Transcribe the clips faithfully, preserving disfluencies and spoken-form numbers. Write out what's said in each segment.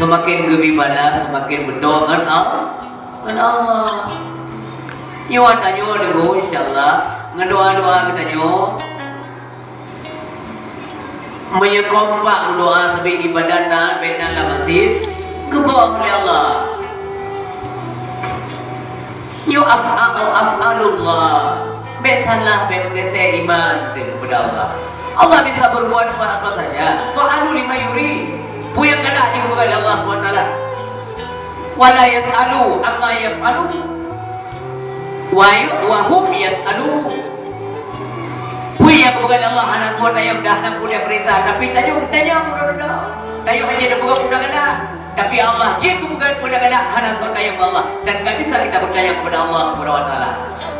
Seumaken geubri bala, seumaken beutôi ngon Al-, ngon Allah. Nyoe tanyoe deungoe, insya Allah, ngon doa-doa geutanyoe. Meunyoe kompak meudoa sabe ibadat na bèk na lam masjid, geubong lé Allah. Nyoe af'alu, af'alullah. Bèk salah, bèk meugeusé iman teuh keupada Allah. Allah bisa berbuat apa, apa saja. Fa'alu lima yuri. Peue nyang galak jeuet keupada Allah Subhanahu wa Taala. Wala yas'alu amma yaf'alu. Wa yu-, wa hum yas'alun. Peue nyang geupeugah lé Allah hana tuan tanyong, dah hana peue tanyong, tapi tanyong, tanyong, tanyong. Tanyong hana teupeugah peue galak. Tapi Allah jeuet geupeugah peue galak, hana tuan tanyong bak Allah. Dan tak bisa kita bertanya kepada Allah Subhanahu wa Taala.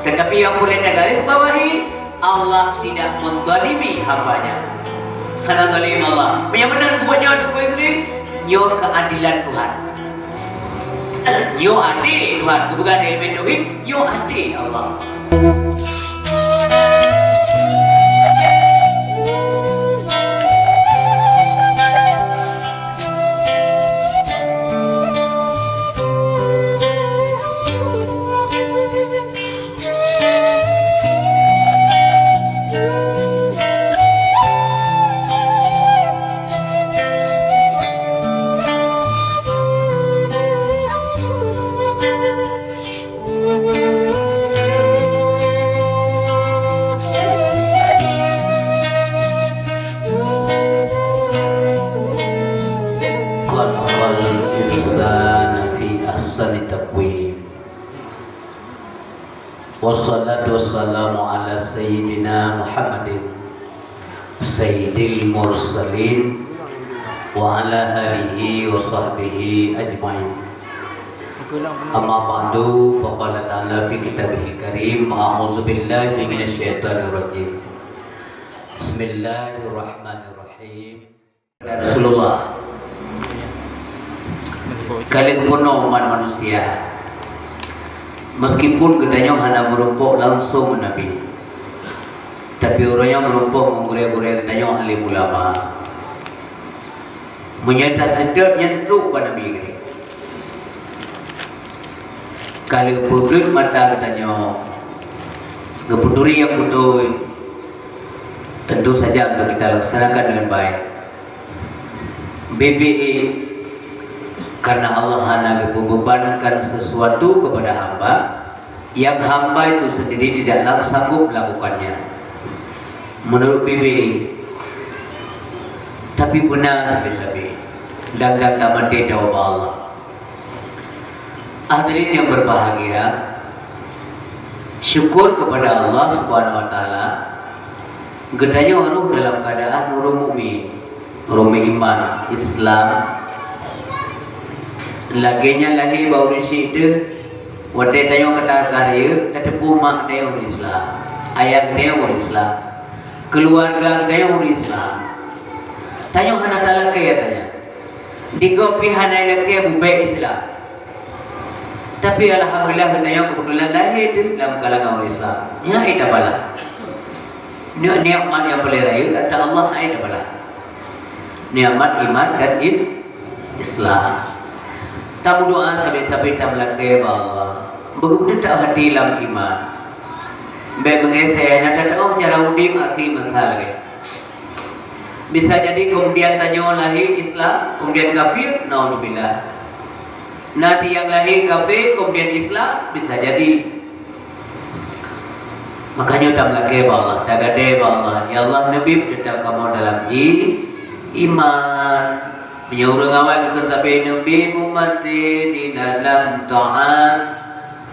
Tetapi yang boleh kita garis bawahi, Allah tidak menzalimi hamba-Nya. Hana zalim Allah. Meunyoe meunan buet nyoe, nyoe keadilan Tuhan. Nyoe até Tuhan, geupeugah lé Ibn Tauhid, nyoe até Allah. Khalaqal insana fi ahsani taqwim. Wassalatu wassalamu ala sayyidina Muhammadin sayyidil mursalin wa ala alihi wa sahbihi ajmain. Amma ba'du, faqala ta'ala fi kitabihil karim, a'udzu billahi minasy syaithanir rajim. Bismillahirrahmanirrahim. Rasulullah, ka lheueh peunoh umat manusia. Meskipun geutanyoe hana meurumpok langsung ngon Nabi, tapi uroe nyoe meurumpok ngon gurée-gurée geutanyoe alim ulama. Meunyoe taseudeuek nyan trok bak Nabi keudeh. Ka lheueh peubleut mata geutanyoe, geupeuturi nyang beutôi, tentu saja untuk kita laksanakan dengan baik. B B E, karena Allah hana geupeubebankan sesuatu kepada hamba, yang hamba itu sendiri tidaklah sanggup melakukannya. Menurut B B E, tapi beuna sabe-sabe, dan, dan tamaté tawaba Allah. Hadirin yang berbahagia, syukur kepada Allah Subhanahu wa Taala, geutanyoe rhoh dalam keadaan ureuëng mukmin, ureuëng meuiman, Islam. Lagée nyan lahé bak ureuëng syiek teuh, watée tanyoe ka takareuek, tateupeue mak tanyoe ureuëng Islam, ayah tanyoe ureuëng Islam, keuluwarga tanyoe ureuëng Islam. Tanyoe hana talakée tanyoe. Di gob pih hana ilakée bubée Islam. Tapi alhamdulillah geutanyoe keubeutulan lahé teuh lam kalangan ureuëng Islam. Nyan ék tabalah. Nyoe nikmat nyang paleng rayeuk ata Allah, ék tabalah. Nikmat iman dan is-, Islam. Tameudoa sabe-sabe tameulakée bak Allah. Beugeuteutap hati lam iman. Bék meungeusé, hana tateuoh cara udeb akhé masa lagée. Bisa jadi kemudian tanyoe lahé Islam, kemudian kafir, naudzubillah. Na si nyang lahé kafé, kemudian Islam, bisa jadi. Makanya tameulakée bak Allah, tagadée bak Allah, "Ya Allah, neubiet teutap kamoe dalam i-, iman." Meunyoe ureuëng awai geukheun sabe, "Neubiet meumaté di dalam taat."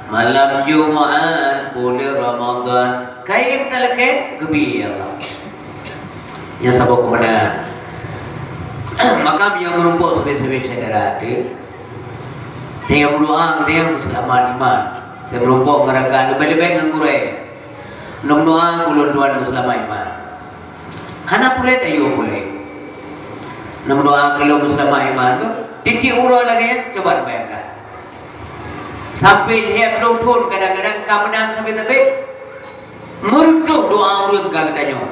Malam Jumat buleuen Ramadhan, kayém talakée geubi, ya Allah. Nyang saboh keubeunaran. Maka meunyoe meurumpok sabe-sabe syedara teuh, tanyoe meudoa, tanyoe meuseulamat iman. Tanyoe meurumpok ngon rakan, leubeh-leubeh ngon gurée. Lôn meudoa keu ulôn tuan meuseulamat iman. Hana puléh tayue puléh. Lôn meudoa keu lôn meuseulamat iman tu, tieb-tieb uroe lagée nyan, coba bayangkan. Sampai lhée ploh thon kadang-kadang ka meunan sabe-sabe, meureutôh doa ureuëng ka geutanyoe.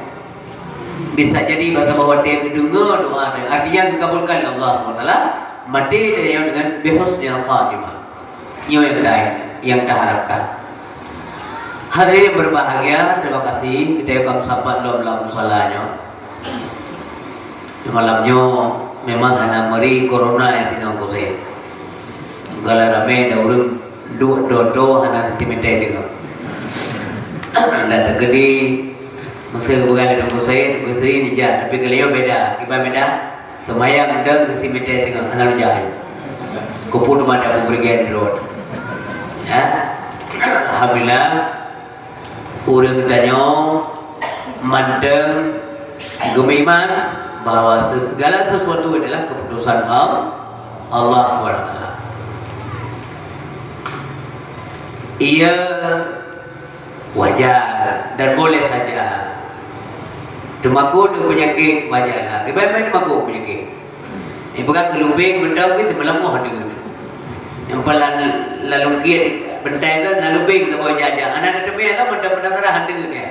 Bisa jadi basa bahwa watée geudeungoe doa nyan, artinya geukabulkan lé Allah subhanahu wa taala. Maté tanyoe dengan bihusnil khatimah. Nyoe nyang ta-, nyang taharapkan. Hadirin berbahagia, terima kasih. Kita akan sapat lom lam musala nyoe. Malam nyoe memang hana meuri corona nyang sinoe Teungku Said. Galak ramé dan ureuëng duek do-do hana sisi mete deungoe. Dan teukeudi meusé geupeugah lé Teungku Said, Teungku Said nijak, tapi kali nyoe beda. Kiban beda? Seumayang deuek sisi mete singoh hana rujak. Kupu teuma dak beubrigen rot. Ya. Alhamdulillah. Ureuëng tanyoe mantong geumeuiman bahwa segala sesuatu adalah keputusan Al-, Allah subhanahu wa taala. Ia wajar dan boleh saja. Teumakot peunyakét wajar lah. Iban-iban teumakot peunyakét. Ipeugah keulubeng mantong pih teumeulamah deungon. Nyang palan lalu kiet bentai tu na lubeng saboh jajak. Anak teumé tu mantong penasaran deungon dia.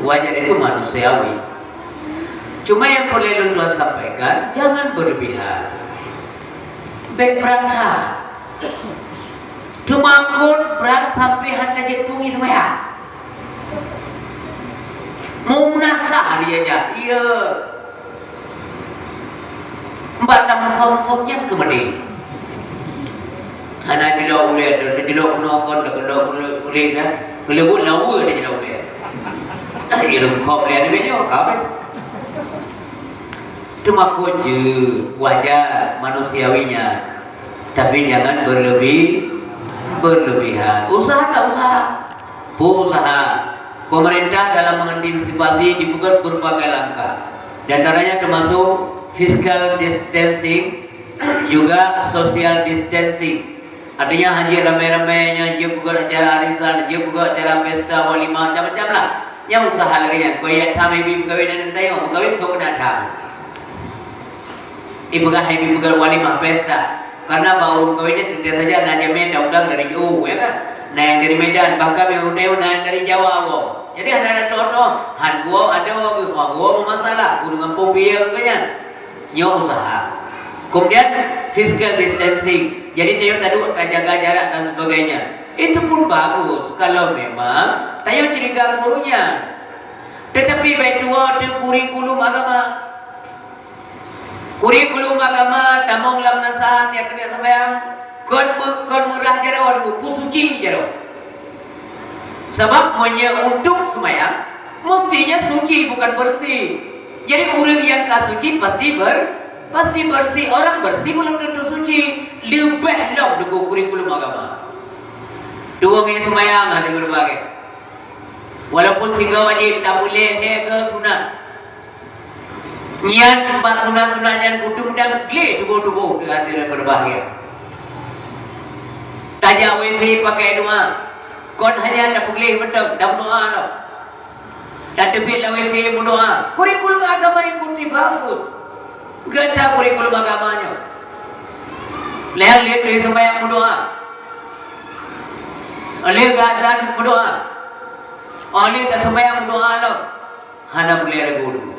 Wajar itu manusiawi. Cuma yang perlu lôn tuan sampaikan, jangan berlebihan. Baik perasaan. Teumakot brat sampai hana jeuet tungi seumayang. Meunasah dia jak, iya. Bak tameusöm-söm nyan keumeudeh. Hana jilok ulèe, jilok bunoe kon, jilok ulèe kan. Keuleubut lawa dia jilok ulèe. Ileuem khop lé ada meunyoe, kawin. Teumakot jeuet, wajar, manusiawi nyan. Tapi jangan berlebih-, berlebihan. Usaha tak usah. Peue usaha. Pemerintah dalam mengantisipasi dipeugöt berbagai langkah. Di antaranya termasuk physical distancing, juga social distancing. Artinya, hana ramé-ramé nyan, jipeugöt acara arisan, jipeugöt acara pesta, walimah, macam-macam lah. Nyang usaha lagèe nyan. Keu jak tham ibi meukawen aneuk tanyoe, meukawen keu meunan tham. Ipeugah hai ibi peugah walimah pesta. Karena bak ureueng kawin nyan teuntèe saja na jamèe taundang dari jauh, ya kan? Na nyang dari Medan, bahkan nyang udép na nyang dari Jawa awak. Jadi hana ada toh-toh, han geuwoe ada geuh, geuwoe meumasalah, geuh deungon peue piye geuh nyan. Nyoe usaha. Kemudian physical distancing. Jadi tanyoe taduek, tajaga jarak dan sebagainya. Itu pun bagus kalau memang tanyoe curiga geuh nyan. Tetapi bak tuwo teuh kurikulum agama. Kurikulum agama tamong lam masa nyang keuneuk seumayang, kon meu-, kon meurah jaroe, peue suci jaroe. Sabab meunyoe untuk seumayang, mestinya suci bukan bersih. Jadi ureueng nyang ka suci pasti ber-, pasti bersih. Orang bersih belum tentu suci. Leubeh lom deungon kurikulum agama. Tuwo ngon seumayang hana beurubah. Walaupun singoh wajéb, tapi lhèe-lhèe keu sunat. Nyan bak sunat-sunat nyan geutum dan glé tuboh-tuboh teuh hati dan berbahagia. Tajak W C pakai doa. Kon hanya tapeugleh mantong, tapeudoa lom. Tateubiet lam W C meudoa. Kurikulum agama ikuti bagus. Gata kurikulum agama nyoe. Lheuh lé seumayang meudoa. Lheuh geuazan meudoa. Óh lheueh taseumayang meudoa lom, hana peureulèe ragu.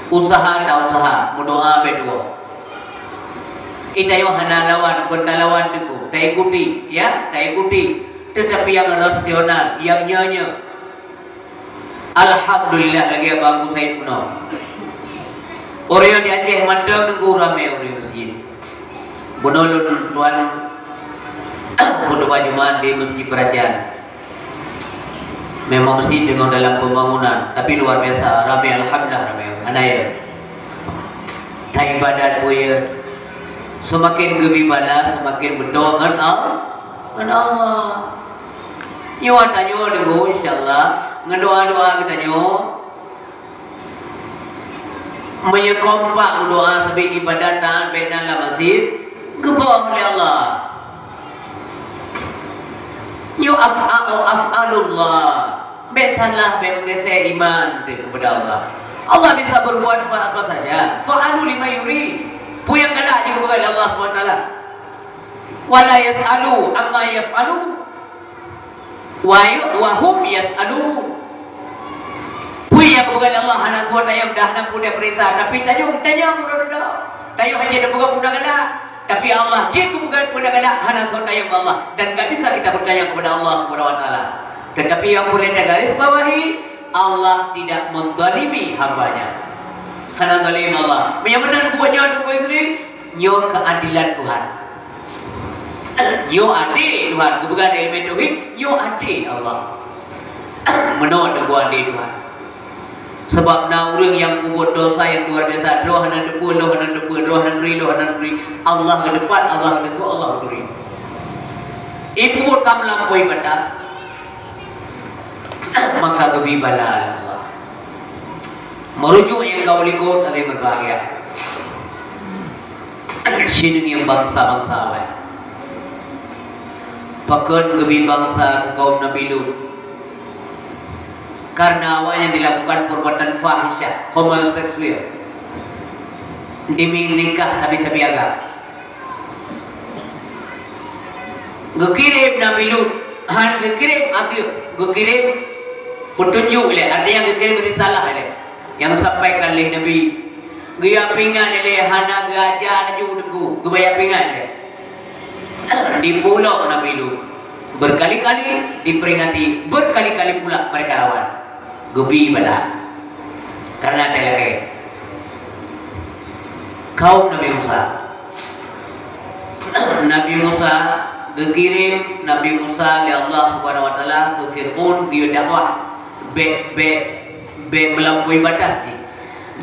Usaha ta usaha, meudoa bèk tuwo. Geutanyoe hana lawan, kon talawan teungku, taikuti, ya, taikuti. Teutapi nyang rasional, nyang nyoe-nyoe. Alhamdulillah, lagèe Abang Said meunoe. Ureueng di Aceh mantong teungku ramè ureueng meuseujid. Bunoe lôn tuan khutbah Jumat di Mesjid Peuracan. Memang meuseujid teungoh dalam pembangunan, tapi luar biasa ramè, alhamdulillah ramè. Hana ya. Taibadat buya. Seumaken geubi bala, seumaken beutôi ngon Al-, ngon Allah. Nyoe tanyoe deungoe, insya Allah, ngon doa-doa geutanyoe. Meunyoe kompak meudoa sabé ibadat taat bèk na lam masjid, geuboh lé Allah. Nyoe af'a-, af'alullah. Bèk salah, bèk meugeusé iman teuh keupada Allah. Allah bisa berbuat apa, apa saja. Fa'alu lima yuri. Peue nyang galak jeuet keupada Allah Subhanahu wa Taala. Wa la yas'alu amma yaf'alu. Wa yu-, wa hum yas'alun. Peue nyang geupeugah lé Allah hana tuwo tanyong, dah hana peue teupeuriksa, tapi tanyong, tanyong droe-droe. Tanyong hana teupeugah peue nyang galak. Tapi Allah jeuet geupeugah keupada galak hana soe tanyong bak Allah, dan gak bisa kita bertanya kepada Allah Subhanahu wa Taala. Tetapi yang perlu kita garis bawahi, Allah tidak menzalimi hamba-Nya. Hana zalim Allah. Meunyoe meunan buet nyoe, Teungku Yusri, nyoe keadilan Tuhan. Nyoe adé Tuhan. Geupeugah lé ileumèe tauhid, nyoe adé Allah. Meunoe teuh adé Tuhan. Sabab na ureuëng nyang peubuet desya nyang luar biasa, droe hana teupeue, loh hana teupeue, droe hana turi, loh hana turi. Allah keudeupan, Allah keudeupan, Allah turi. Ipeubuet ka meulampaui batas, maka geubi bala lé Allah. Meurujuk nyang ka u likot, hadirin berbahagia. Sineungieng bansa-bansa awai. Pakon geubi bansa keu kaum Nabi Lut? Karena awaknyan dilakukan perbuatan fahisyah, homoseksual, demi nikah sabe-sabe agama. Geukirém Nabi Lut, han geukirém ateueh, geukirém peutunjuk ilée, artinya geukirém risalah ilée, nyang geusampaikan lé Nabi. Geuyue pingan ilée, hana geuaja laju teungku, geubaya pingan ilée. Dipulok Nabi Lut, berkali-kali diperingati, berkali-kali pula mereka lawan. Geubi bala. Karena ada lagée kaum Nabi Musa. Nabi Musa geukirém Nabi Musa lé Allah Subhanahu wa Taala keu Fir'aun geuyue dakwah. Bék, bék, bék meulampaui batas jih.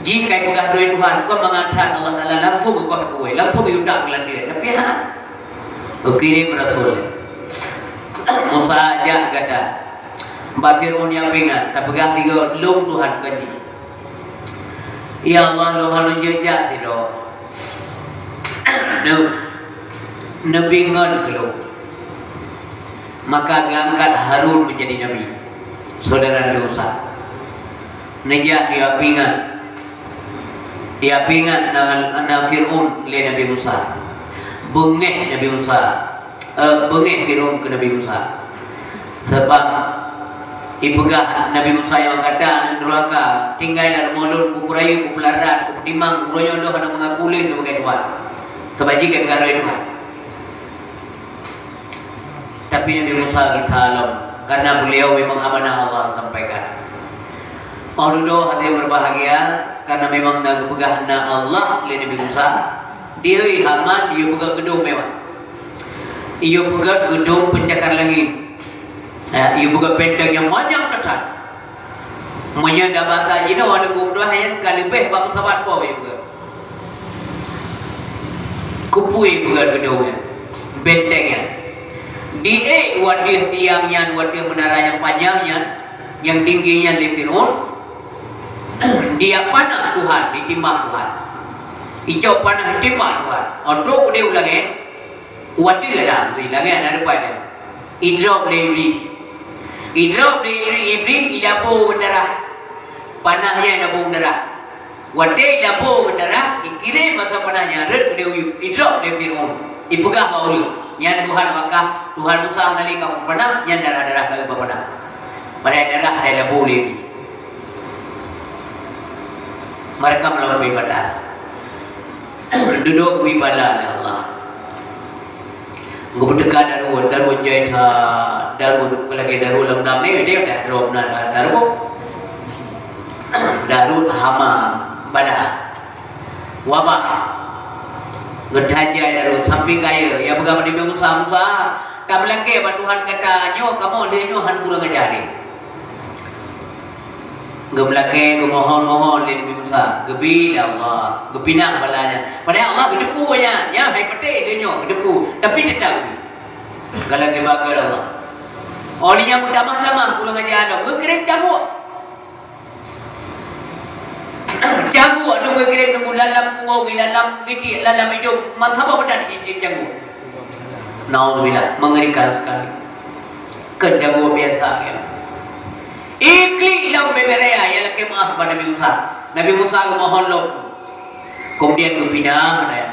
Jih ka ipeugah droe Tuhan, kon mangat that Allah Taala langsung geukoh keu, langsung geutak keu landée. Tapi hana. Geukirém rasul. Musa, jak gata bak Fir'aun nyang pingan, tapeugah sigoe, "Lôn Tuhan kon jih." "Ya Allah, lôn hana jeuet jak sidroe. Neu-, neubi ngon keu lôn." Maka geuangkat Harun menjadi nabi, saudara Nabi Musa. Neujak geuyue pingan. Geuyue pingan na, na Fir'aun lé Nabi Musa. Beungéh Nabi Musa. Eh, beungéh Fir'aun keu Nabi Musa. Sabab ipeugah Nabi Musa nyang gata aneuk durhaka, tinggai lam rumoh lôn, kupeurayeuk, kupeularat, kupeutimang, uroe nyoe lôn hana meungaku lé sibagai Tuhan. Sabab jih ka ipeugah droe Tuhan. Tapi Nabi Musa gisa lom, karena beliau memang amanah Allah sampaikan. Oh dudoe hati berbahagia, karena memang na geupeugah na Allah lé Nabi Musa, dihôi Haman, yue peugah geudong mewah. Yue peugah geudong pencakar langit. Ya, yue peugah benteng nyang manyang that. Meunyoe da basa jinoe, aneuk geuh dua nyan ka leubeh bak pesawat po yue peugah. Keupeue peugah geudong nyan, benteng nyan. Di ék watée tiang nyan, watée meunara nyang panyang nyan, nyang tinggi nyan lé Fir'aun, dijak panah Tuhan, ditimbak Tuhan. Icok panah ditimbak Tuhan. Oh trok udeb u langét, watée ada, di langét ada depan dia. Idrop lé Iblih. Idrop lé Iblih, ilabô ngon darah. Panah nyan ilabô ngon darah. Watée ilabô ngon darah, ikirém masa panah nyan rhot keudéh u yup, idrop lé Fir'aun. Ipeugah bak ureuëng, "Nyan Tuhan wakah, Tuhan Musa hana lé kamoe panah, nyan darah-darah ka geuba panah." Padahai darah ka ilabô lé Iblih. Mereka melampaui batas. Dudoe geubi bala lé Allah. Geupeuteuka daruet, daruet jai that, daruet lagée daruet lam dam nyoe, deh, dah droe na daruet. Daruet hama, bala, wabah. Geutajai daruet sampai kayée, ya peugah bak Nabi Musa, "Musa, tameulakée bak Tuhan gata nyoe, kamoe lé nyoe han kurang aja lé." Geumeulakée, geumohon-mohon lé Nabi Musa, geubi lé Allah, geupinah bala nyan. Padahai Allah geuteupeue nyan, nyan hai patéh donya geuteupeue, tapi teutap geubi. Galak geuba keu Allah. Oh lé nyan meutamah-tamah kurang aja lom, geukirém cangguek. Cangguek tu geukirém teungku, lam, lam punggong, lam, lam geuti, lam, lam idong, man saboh badan i-, i-, cangguek. Naudzubillah, mengerikan sekali. Kon cangguek biasa nyan. Iklik lom bubé raya, ya lakée meu'ah bak Nabi Musa. Nabi Musa geumohon lom. Kemudian geupinah, ya.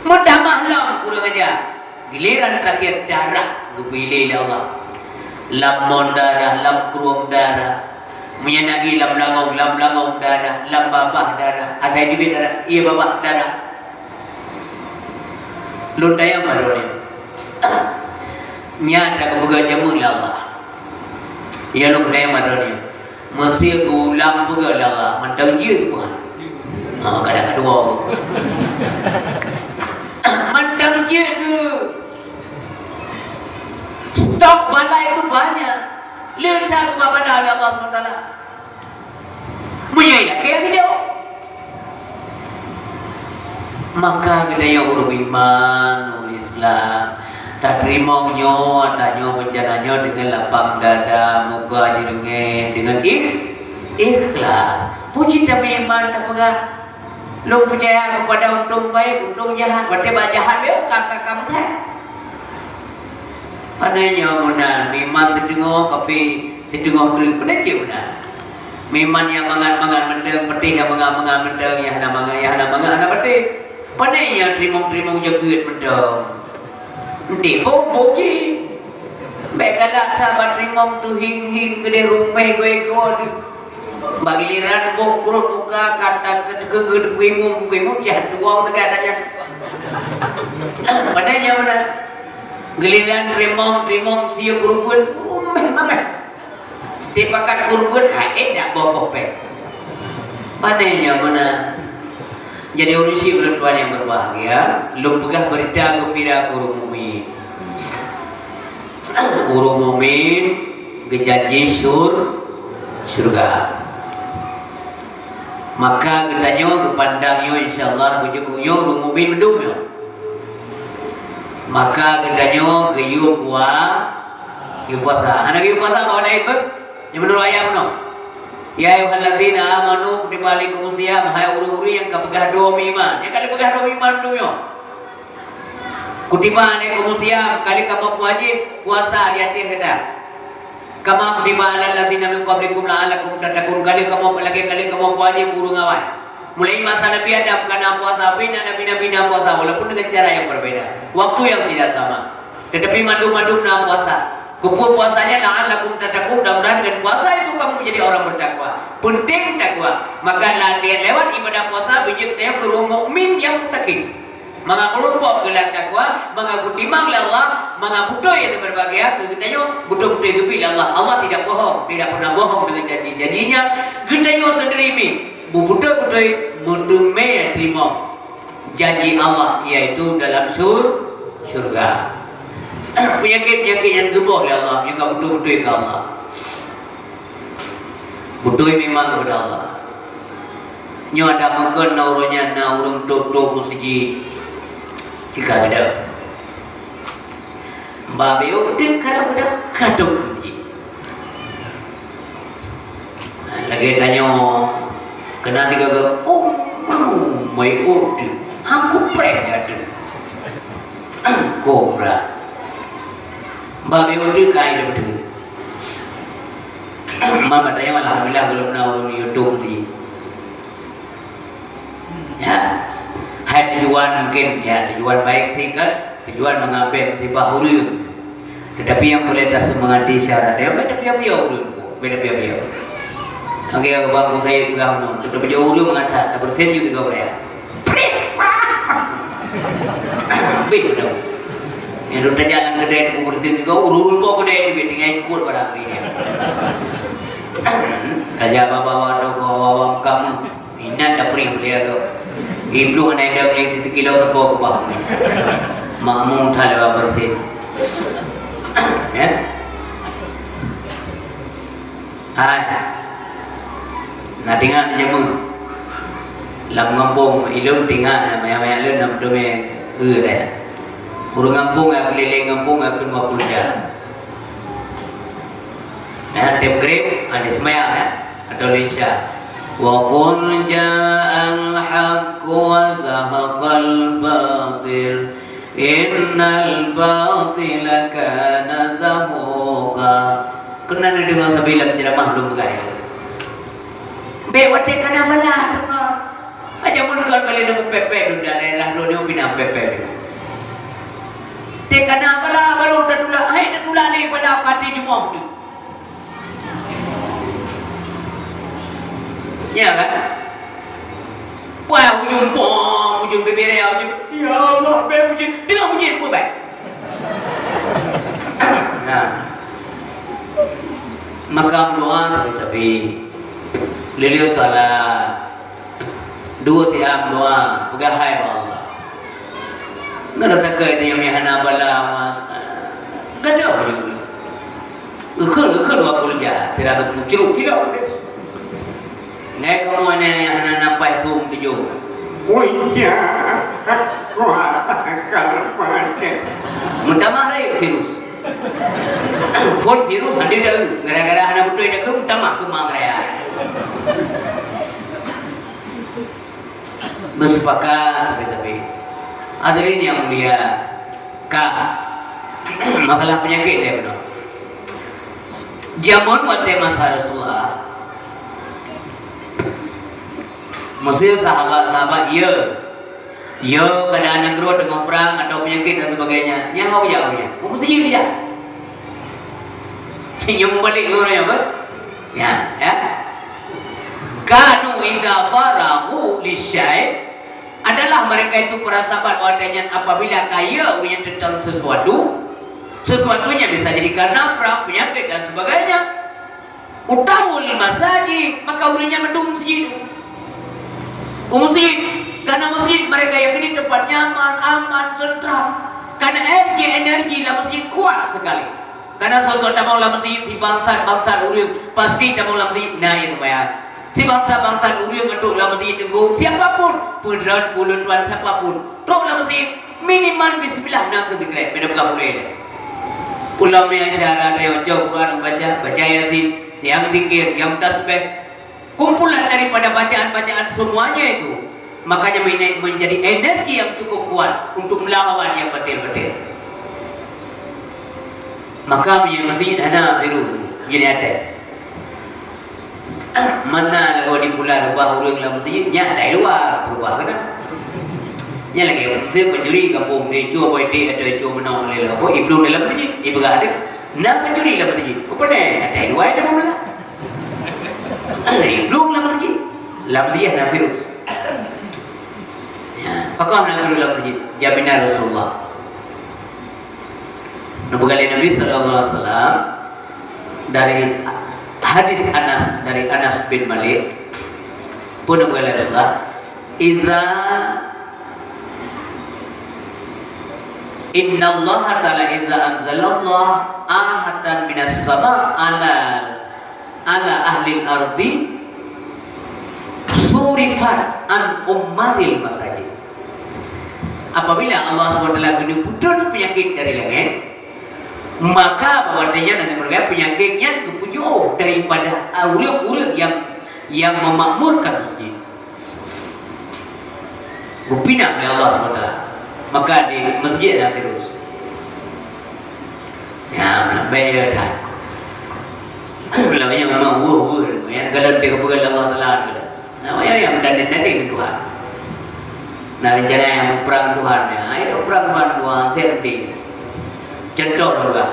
Meutamah lom kurang aja. Giliran terakhir darah geupilée lé Allah. Lam mon darah, lam krueng darah. Meunyoe na ié lam langong, lam langong darah, lam babah darah. Asai teubiet darah, ié babah darah. Lôn tanyong bak droeneuh. Nyan ka geupeugah jameun lé Allah. Ya, lôn tanyong bak droeneuh. Meusé geuulang peugah lé Allah, mantong jeuet geupeugah. Ha, kadang keudua. Mantong jeuet geu-, stok bala itu banyak. Le that geuba bala lé Allah subhanahu wa taala. Meunyoe ilakée geujaweueb, maka geutanyoe ureuëng iman, ureuëng Islam, tateurimong nyoe, tanyoe beuncana nyoe deungon lapang dada, muka jireungée, deungon ikh-, ikhlas. Puji tameuiman tapeugah, lôn peucaya keupada untông baét, untông jahat, watée bak jahat lé ka, ka, ka meuthai. Pane nyoe meunan, miman siteungoh, kafe siteungoh kreueh, pane cit meunan. Miman nyang mangat-mangat mantong, peuteh nyang mangat-mangat mantong, nyang hana mangat, nyang hana mangat hana peuteh. Pane nyang teurimong-teurimong jakeuet mantong. Ntiep boh-boh jih. Bék galak that bak teurimong teuhieng-hieng keudeh ruméh goe-goe. Bak giliran boh pruet muka ka tan keudeukeue-keudeukeue imum, imum cah tuwoe teuga tajak. Pane nyan meunan. Giliran teurimong, teurimong sie keureubeuen, ruméh mameh. Tiep pakat keureubeuen, ha, eh, dak boh-boh péng. Pane nyan meunan. Jadi, ureuëng syiek ulôn tuan yang berbahagia, lôn peugah beurita geumbira keu ureuëng mukmin. Ureuëng mukmin geujanji syur-, syurga. Maka geutanyoe geupandang nyoe, insya Allah, beujeuet nyoe ureuëng mukmin mandum nyoe. Maka geutanyoe geuyue pua-, geuyue puasa. Hana geuyue puasa bak laén beuh? Nyang meunurot ayat bunoe. Ya ayyuhalladzina amanu kutiba alaikumus siyam, hai ureuëng-ureuëng nyang ka peugah droe meuiman. Nyang ka lheueh peugah droe meuiman mandum nyoe. Kutiba alaikumus siyam, ka lheueh kamoe peuwajéb puasa di ateueh gata. Kama kutiba alal ladzina min qablikum la'allakum tattaqun, ka lheueh kamoe lagée ka lheueh kamoe peuwajéb keu ureuëng awai. Mulai masa Nabi Adam ka na puasa, bina nabi-nabi na puasa, walaupun dengan cara yang berbeda, waktu yang tidak sama. Tetapi mandum-mandum na puasa. Keupeue puasa nyan? La'allakum tattaqun, mudah-mudahan dengan puasa itu kamu menjadi orang bertakwa. Penting takwa. Maka latihan lewat ibadah puasa beujeuet tanyoe keu ureuëng mukmin nyang muttaqin. Mangat meurumpok keu lam takwa, mangat geutimang lé Allah, mangat beutôi nyang teumeubahgia keu geutanyoe, beutôi-beutôi geubri lé Allah. Allah tidak bohong, tidak pernah bohong dengan janji-janji-Nya. Geutanyoe sendiri mi, beubeutôi-beutôi meuteumé teurimong janji Allah, yaitu dalam syur-, syurga. Peunyakét-peunyakét nyang geuboh lé Allah, nyang ka beutôi-beutôi keu Allah. Beutôi meuiman keupada Allah. Nyoe adak meukon na uroe nyan na ureuëng tôp-tôp meuseujid. Cika geuda. Babé uteuk karab geuda ka tôp meuseujid. Lagée tanyoe keunan tiga geu, oh, mai uteuk. Hangku preh ya tu. Kobra. Babé uteuk kai dah betul. Mama tanya malah bilang belum tahu YouTube ti. Ya. Hai tujuan mungkin ya tujuan baik sih kan, tujuan mengambil musibah urang. Tetapi yang boleh tak semangati syarat dia, beda pia-pia urang, beda pia-pia. Oke, bang saya pegang tu, tetap aja urang mengata, tak bersin juga kau ya. Bih dah. Yang tu jalan kedai tu bersin juga, urang-urang kedai tu tinggal ikut barang ni. Kaja bawa-bawa tu, bawa-bawa kamu. Inan dah perih beliau tu. Ibnu hana ada beli satu kilo tepung ke bawah. Makmum tak lewat bersin. Ya. Hai. Nah, tinggal di jamu. Lam gampông ilum tinggal, maya-maya lun nam tu me, eh, dah. Urang gampông ya, keliling gampông ya, kun waktu dia. Ya, tiap grade ada sembahyang ya, atau Indonesia. Wa qul ja'al haqq wa zahaqal batil, innal batila kana zahuqa. Keunan neudeungoe sabe lam ceramah lôn peugah. Bék watée kana bala teuma. Aja mun kon kali neu pepet dunda daerah lôn nyoe pina pepet. Teh kana bala baru tatulak, hai tatulak lé bala kati jumoh tu. Ya kan? Wah, ujung pom, ujung bibir ya, ujung. Ya Allah, bék ujung. Tengok Maka meudoa sabe-sabe. Lheuh-lheuh salat. Duek siat meudoa, peugah hai bak Allah. Ngon rasa keu nyang hana bala mas. Gadôh je. Geukheun, geukheun dua puluh jah, sira geupeucrok sidroe. Ngai kamoe nyan nyang hana napai thom tujoh. Oi, ya. Wah, kalau mati. Meutamah lé virus. Phon virus hana taeu, gara-gara hana beutôi taeu, meutamah keumang raya. Beusepakat tapi-tapi. Hadirin yang mulia, ka masalah peunyakét lé bunoe. Jameun watée masa Rasulullah, meusé sahabat-sahabat, ya, ya, keadaan nanggroe teungoh prang atau peunyakét dan sebagainya, nyang hok jak ureuëng nyan, u meuseujid jak. Nyang meubalek ngon ureuëng nyan, kan? Ya, ya. Kanu idza faragu lisyai, adalah mereka itu para sahabat watée nyan apabila ka ya ureuëng nyan teuntang sesuatu, sesuatunya bisa jadi karena prang, penyakit dan sebagainya. Utawu lil masajid, maka ureuëng nyan meudum meuseujid. U meuseujid, karena meuseujid mereka yakini tempat nyaman, aman, tentram. Karena energi, energi lam meuseujid kuat sekali. Karena soe-soe tamong lam meuseujid, sibangsat-bangsat ureuëng pasti tamong lam meuseujid na nyang seumayang. Sibangsat-bangsat ureuëng trok lam meuseujid teungku, siapa pun, peudron, ulôn tuan, siapa pun trok lam meuseujid, minimal bismillah na keu zikir, beda buka pulai. Ulama nyang syara tayok cok Quran baca, baca Yasin, nyang zikir, nyang tasbih. Kumpulan daripada bacaan-bacaan semuanya itu, makanya mene-, menjadi energi yang cukup kuat untuk melawan yang batil-batil. Maka meunyoe meuseujid hana virus, jadi atas. Mana lagu di pula rubah ureuëng lam meuseujid, nyak ada luar, rubah kena. Nyan lagi, meuseujid pencuri kampung, dia cua boy dek atau cua menong lé lagu, iplung dalam meuseujid, ipeugah ada. Na pencuri lam meuseujid, apa ni? Ada luar ada mana? Iplung lam meuseujid. Lam meuseujid ada virus. Ya, pakon na virus lam meuseujid? Jaminan Rasulullah. Neupeugah lé Nabi sallallahu alaihi wasallam dari hadis Anas, dari Anas bin Malik, pun neupeugah lé Rasulullah, "Iza innallaha ta'ala iza anzalallahu ahatan minas sama ala, ala ahlil ardi surifat an ummaril masajid." Apabila Allah subhanahu wa taala geuneupeutrön peunyakét dari langét, maka bak watée nyan nanti meureuka peunyakét nyan geupeujôh daripada ureuëng-ureuëng nyang, nyang memakmurkan meuseujid. Geupinah lé Allah subhanahu wa taala. Maka di meuseujid na virus. Ya, bèk ya that. Lagèe nyan memang weueh-weueh, ya, galon teupeugah lé Allah Taala. Nah, ya, ya, meudanén-danén ngon Tuhan. Nah, rencana nyang muprang Tuhan, ya, ayo muprang Tuhan, Tuhan, safety. Contoh dua.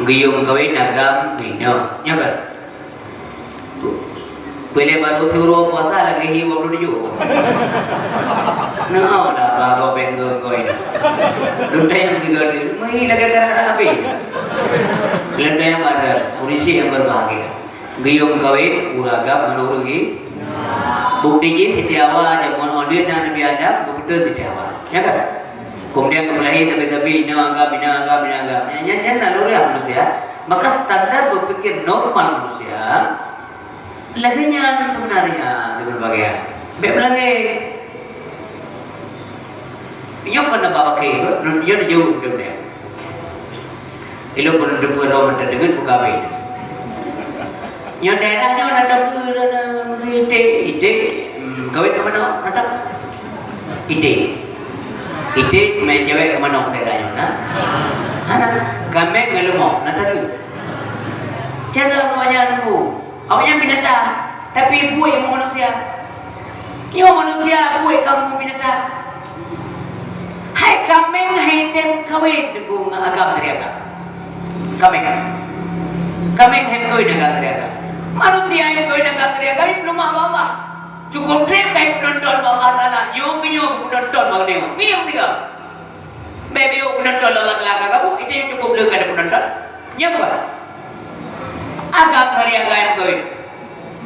Geuyue meukawen agam, inoe, nyo kan? Peureulèe barô siuroe puasa lagèe hi dua puluh tujuh. Nah, dah bagoe bengkong koi. Lôn tanyong tiga tu, meuhi lagèe karang habéh. Lôn tanyong ada, ureueng nyang berbahagia. Geuyue meukawen, ureueng agam ngon ureueng i. Bukti jih Siti Hawa, jameun ôn lôn na Nabi Adam, geupeutreun Siti Hawa. Ya kan? Kemudian geupeulahé sabe-sabe, inoe agam, inoe agam, inoe agam. Nyan, nyan, nyan naluri manusia. Maka standar berpikir normal manusia, lagèe nyan sebenarnya di berbagai. Bèk meulagèe. Nyoe kon na bak paké, nyoe dijaweueb dum deh. Ilôn pun teupeu roh mata deungon peukawen. Nyoe daerah nyoe na teupeu roh na meuseujid, iték, hmm, kawén keu manok, na tak? Iték. Iték, meucewek keu manok daerah nyoe na. Hana, kaméng ngon leumo, na tak? Cara awaknyan nunggu. Awaknyan binatang, tapi buet ilmu manusia. Nyoe manusia buet kamoe binatang. Hai kaméng hai tem kawén teungku ngon agam dari agam. Kaméng. Kaméng hai kawén agam dari agam. Manusia hai kawén agam dari agam, ipeulumah bak Allah. Cukup trép ka ipeunonton bak Allah Taala. Nyoe keu nyoe ipeunonton bak nyoe. Ngieng tiga. Bèk beu ipeunonton Allah Taala ka gabuk, itu yang cukup le ka ipeunonton. Nyoe bukan. Agam syariat gaya meukawen.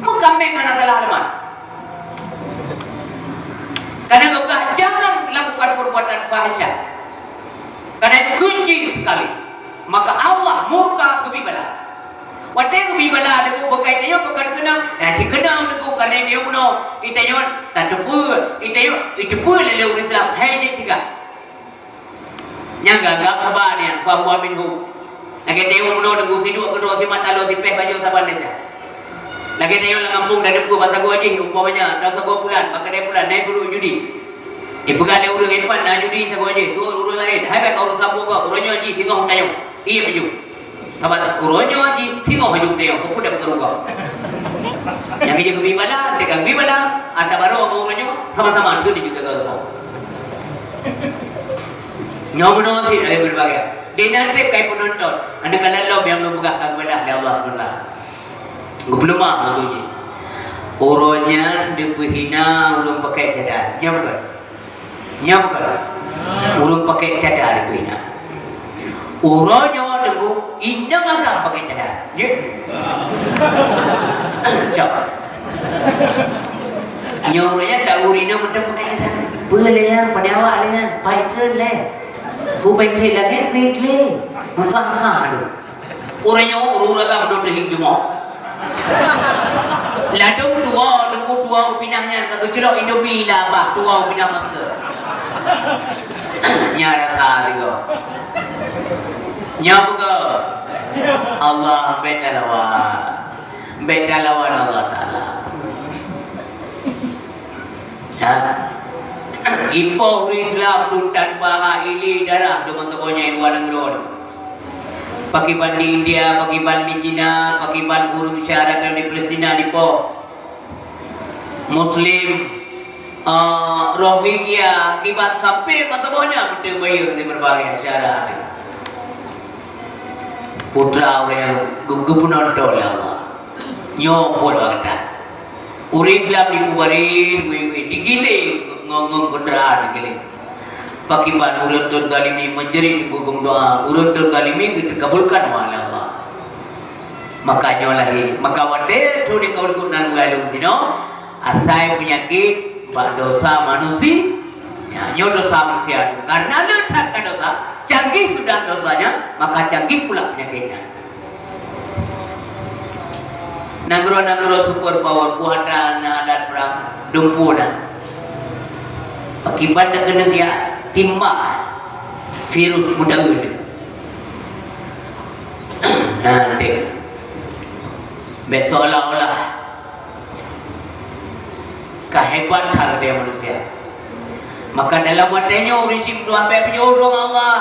Meukawen hana salah leumat. Karena geupeugah jangan lakukan perbuatan fahisyah. Karena keji sekali. Maka Allah murka geubi bala. Watée geubi bala teungku beukai tanyoe pakon keunong, ya, cit keunong teungku karena tanyoe bunoe, tanyoe tateupeue, tanyoe iteupeue lé ureuëng Islam, hai jeuet cegah. Nyang gagap haba nyan, fahuwa minhum. Lagée tanyoe bunoe teungku siduek keudroe simat taloe sipéh bajoe saban desya. Lagée tanyoe lam gampông dan teungku bak sagoe jih umpamanya, atau sagoe pulan, bak keudée pulan, na peuduek judi. Ipeugah lé ureuëng ipan na judi sagoe jih, turot ureuëng laén, hai bèk ka ureuëng sambung kah, uroe nyoe jih singoh tanyoe. Iya baju. Saban uroe nyoe jih singoh baju tanyoe, keupeue dak beukeureugoe. Nyang geujak geubi bala, teuka geubi bala, ata baroe ngon uroe nyoe sama-sama teuh di juta keupeue. Nyoe bunoe cit ada berbagai. Di nan treb kai penonton, ada kala lom nyang geupeugah ka geubelah lé Allah Subhanahu wa Taala. Geupeuleumah maksud jih. Uroe nyan dipeuhina ureuëng pakai cadar. Nyan bukan? Nyan bukan? Ureuëng pakai cadar dipeuhina. Uroe nyoe teungku, inong agam pakai cadar. Ya? Cok. Nyoe ureuëng nyan tak ureuëng inong mantong pakai cadar. Peue lé nyan, pada awak lé nyan, paitreun lé. Ku paitreun lagée peuiklé. Masa-masa aduh. Ureuëng nyoe ureuëng agam dum teuhing jumoe. Ladôm tuwoe teungku tuwoe u pinah nyan ka geuclok Indomie lam bah tuwoe u pinah masker. Nya rasa tiga. Nya buka. Allah beda lawan. Beda lawan Allah Taala. Ha? Ipoh ureuëng Islam dum tanpa hak ilée darah dum mantong nyan luwa nanggroe. Pakiban di India, pakiban di China, pakiban ureuëng Syam dan di Palestina dipoh. Muslim, eh, Rohingya, kiban sampai mantong nyan mantong bayeue di berbagai acara. Putra ureuëng geu-, geupeunonton lé Allah. Nyoe buet bak gata. Ureuëng Islam dipeubari, digiléng ngon, ngon kendaraan digiléng. Pakiban ureuëng teuzalimi menjerit geupeugah doa, ureuëng teuzalimi geuteukabulkan doa lé Allah. Maka nyoe lahé, maka watée teuh dikabulkan nan geualeueng sinoe, asai peunyakét bak dosa manusia. Ya, nyoe dosa manusia. Karena le that ka dosa, canggih sudah dosanya, maka canggih pula penyakitnya. Nanggroe-nanggroe super power, kuasa na alat perang, dumpeue na. Pakiban dak keuneuk ya timbak virus muda. Nah, tengok. Bèk seolah-olah ka hebat that dia manusia. Maka dalam watée nyoe ureuëng syiek meudoá bèk peujodoh ngon Allah.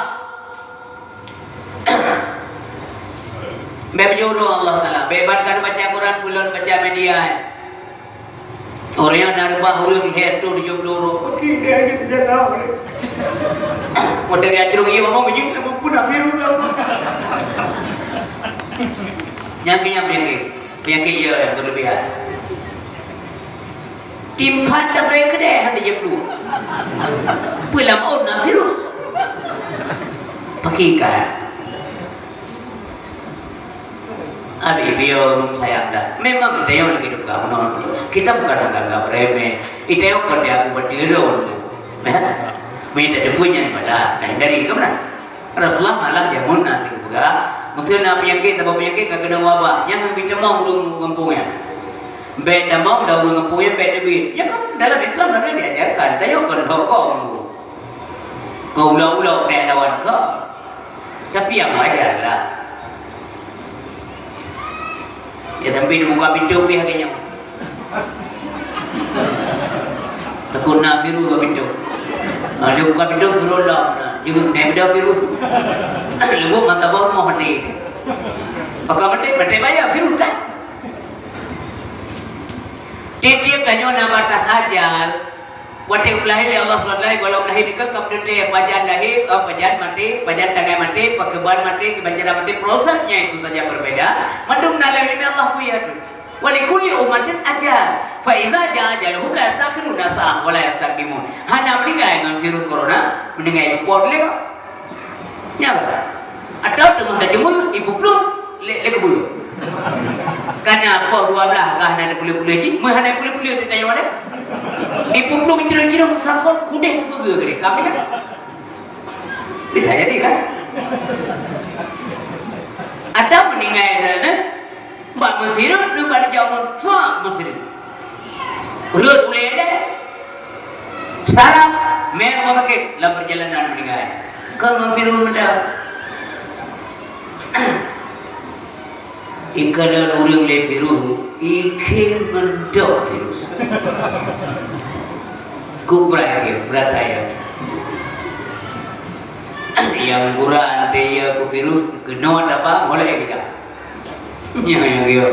Bèk peujodoh ngon Allah Taala. Bèk ban ka baca Quran, ulôn baca media. Ureuëng na reubah ureuëng lhèe reutôh tujoh ploh droe. Oke, dia ada sejarah. Mau dari acurung iya, mau menyuk, mau pun nak biru dah. Nyang kenyang penyakit. Penyakit iya yang berlebihan. Timpat dah boleh kedai hana jeplu. Pelam on na virus. Pakai ikan. Abi beliau ureuëng sayang dah. Memang kita yang lagi duka menonton. Kita bukan menganggap remeh. Kita yang kerja aku berdiri dulu. Ya? Minta depunya malah. Nah, dari ke mana? Rasulullah malah jamun na teupeugah, meuseu na peunyakét, sabab peunyakét ka keunong wabah, nyang beutamong ureuëng gampông nyan. Bèk tamong dan ureuëng gampông nyan bèk teubiet. Nyan kan dalam Islam lagèe diajarkan, tanyoe kon hukôm. Keu ulok-ulok bèk lawan keu. Tapi nyang wajar lah. Ya, tapi dibuka pintu pih lagèe nyoe. Takut na virus buka pintu. Ha, dia buka pintu, suruh lom. Nah, jenguk naik beda virus. Lembut mata bawah mau mati. Pakai mati, mati bayar virus kan? Tiap-tiap tanyoe na batas ajal. Watèe ulahé lé Allah subhanahu wa taala, gohlom lahé nikeue ka meuteuntèe pajan lahé, ka pajan maté, pajan tangai maté, pakeuban maté, kiban cara maté, prosesnya itu saja berbeda. Mandum na lé ileumèe Allah buya tu. Wa li kulli ummatin ajal. Fa idza jaa ajaluhum la yastakhiruna sa'ah wa la yastaqdimun. Hana meuninggai ngon virus corona, meuninggai ipeupot lé kok. Nyan lah. Atau teungoh tajumur, ipeuplôh. Lé, lé keubeu. Kana poh dua blaih ka hana teupeuleueh-peuleueh jih, meuhana peuleueh-peuleueh teuh tanyoe lé. Ipuplueng cirong-cirong sangkot kudeh teupeugah keu kami kan. Bisa jadi kan? Ada meuninggai dah, bak meusireut, bak dijak umur, suak meusireut. Rhot ulèe deh. Saraf, mè rumoh sakét lam peurjalanan meuninggai. Keu ngon virus meuda. Ikalon ureueng lé virus, ikheun meuda virus. Kubra ikheun, brat ayah. Nyang gura ante ya ku virus, keunoe taba, mulai kita. Nyan nyang geuyue.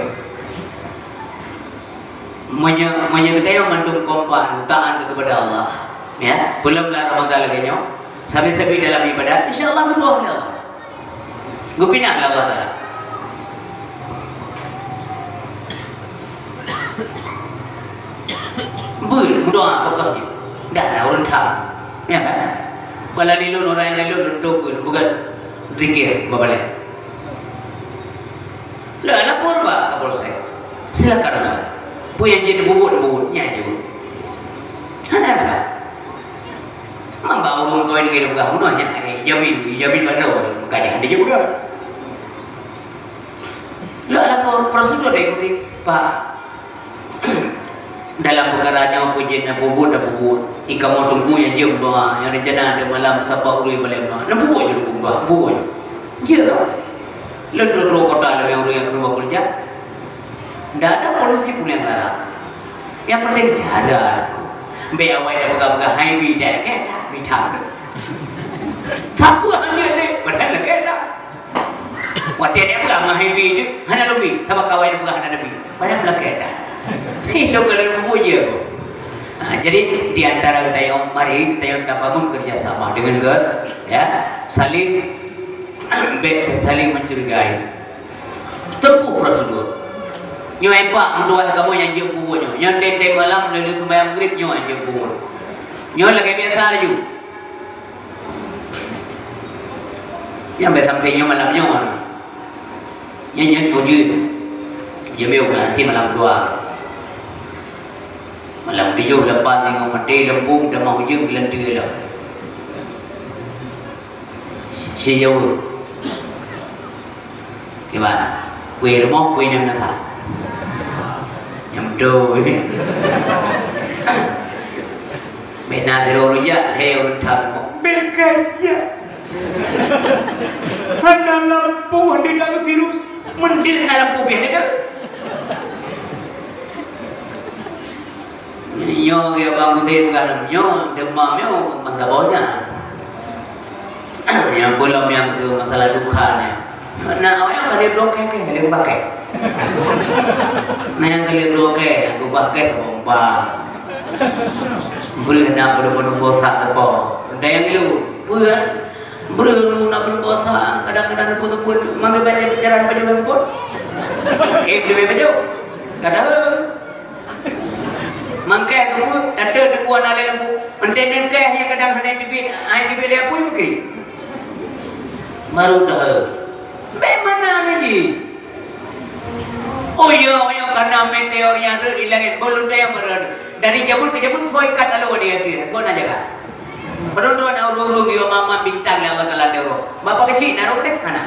Meunyoe, meunyoe geutanyoe mandum kompak taat keupada Allah, ya, peulom lam Ramadan lagèe nyoe, sabe-sabe dalam ibadat, insya Allah geudoh lé Allah. Geupinah lé Allah Taala. Beuet meudoa tokoh nyoe. Dah na ureueng tham. Ya kan? Kala lilon orang lain lilon lôn tôp beuet, bukan zikir, babalek. Leueh lapor bak Kapolsek. Silakan Ustaz. Peue nyang jeuet neupeubuet, neupeubuet. Nyan jeuet. Hana apa. Mamba ureueng kawin ngon peugah bunoe nyan, eh, jamin, jamin bak droe, meuka jih hana jeuet bunoe. Leueh lapor prosedur diikuti, Pak. Dalam peukara nyoe peue jeuet neupeubuet, neupeubuet. Di kamoe teungku nyang jeuet meudoa, nyang rencana di malam sapat ureueng balèe meudoa. Neupeubuet jeuet neupeubuet, neupeubuet jeuet. Jeuet. Lôn troh-troh kota lôn ureueng nyang keuluwa keureuja. Ndak ada polisi pun nyang larang. Nyang penting cara. Bèk awai dah peugah-peugah hai bi dah, keu that bi that. Sapeue hana lé, padahal lakèe that. Watèe dia peugah meuhai bi tu, hana lôn bi, sabab kawan dia peugah hana lôn bi. Padahal lakèe that. Itu kalau lôn bujur. Ha, jadi di antara geutanyoe, mari geutanyoe tabangun kerjasama dengan ke, ya, saling bèk saling mencurigai. Tempuh prosedur. Nyoe empat meutuah kamoe nyang jeuet peubuet nyoe. Nyoe tem-tem malam lheuh sumbayang Maghrib nyoe nyang jeuet peubuet. Nyoe lagèe biasa laju. Nyang biasa sampai nyoe malam nyoe. Nyan nyan ujeuen. Jamé udah nasi malam dua. Malam tujoh lapan tengok mati lempung dan mau ujeuen gelanti lom. Si jauh. Kiban? Kueh rumoh, kueh nyang nasa. Nyang beutôi. Bèk na sidroe rujak, lhèe ureueng that rumoh. Bèk kajak. Hana lampu, hana tahu virus. Mending na lampu, biar dia. Nyoe geuh Abang Hussein peugah lom, nyoe demam nyoe meusaboh nyan. Nyang peulom nyang keu masalah dukha nyan. Na awaknyan ka lheueh bloe kèe, ka lheueh pakai. Na nyang ka lheueh bloe kèe, nyang geubah kèe saboh umpang. Breueh na peudeuh-peudeuh bosak teupo. Dan nyang ngilu, peue? Breueh na peudeuh bosak, kadang-kadang teupeue-teupeue, mamé banyak bicara pajoh lagèe teupeue. Eh, leubeh pajoh. Kadang Mangkèe teungku, tateuk teungku hana lé lampu. Meuntèn-ntèn kèe nyang kadang hana teubiet, hana teubiet lé apui mungken. Baru tahu. Bagaimana lagi? Oh ya, oh ya, karena meteor yang rhot di langit, belum ada yang berada. Dari zaman ke zaman, semua ikat lalu ada yang dia, semua nak jaga. Padahai droe na ureueng-ureueng nyang mama bintang nyang Allah Taala deungoe. Bapak kecil na roh deh, hana.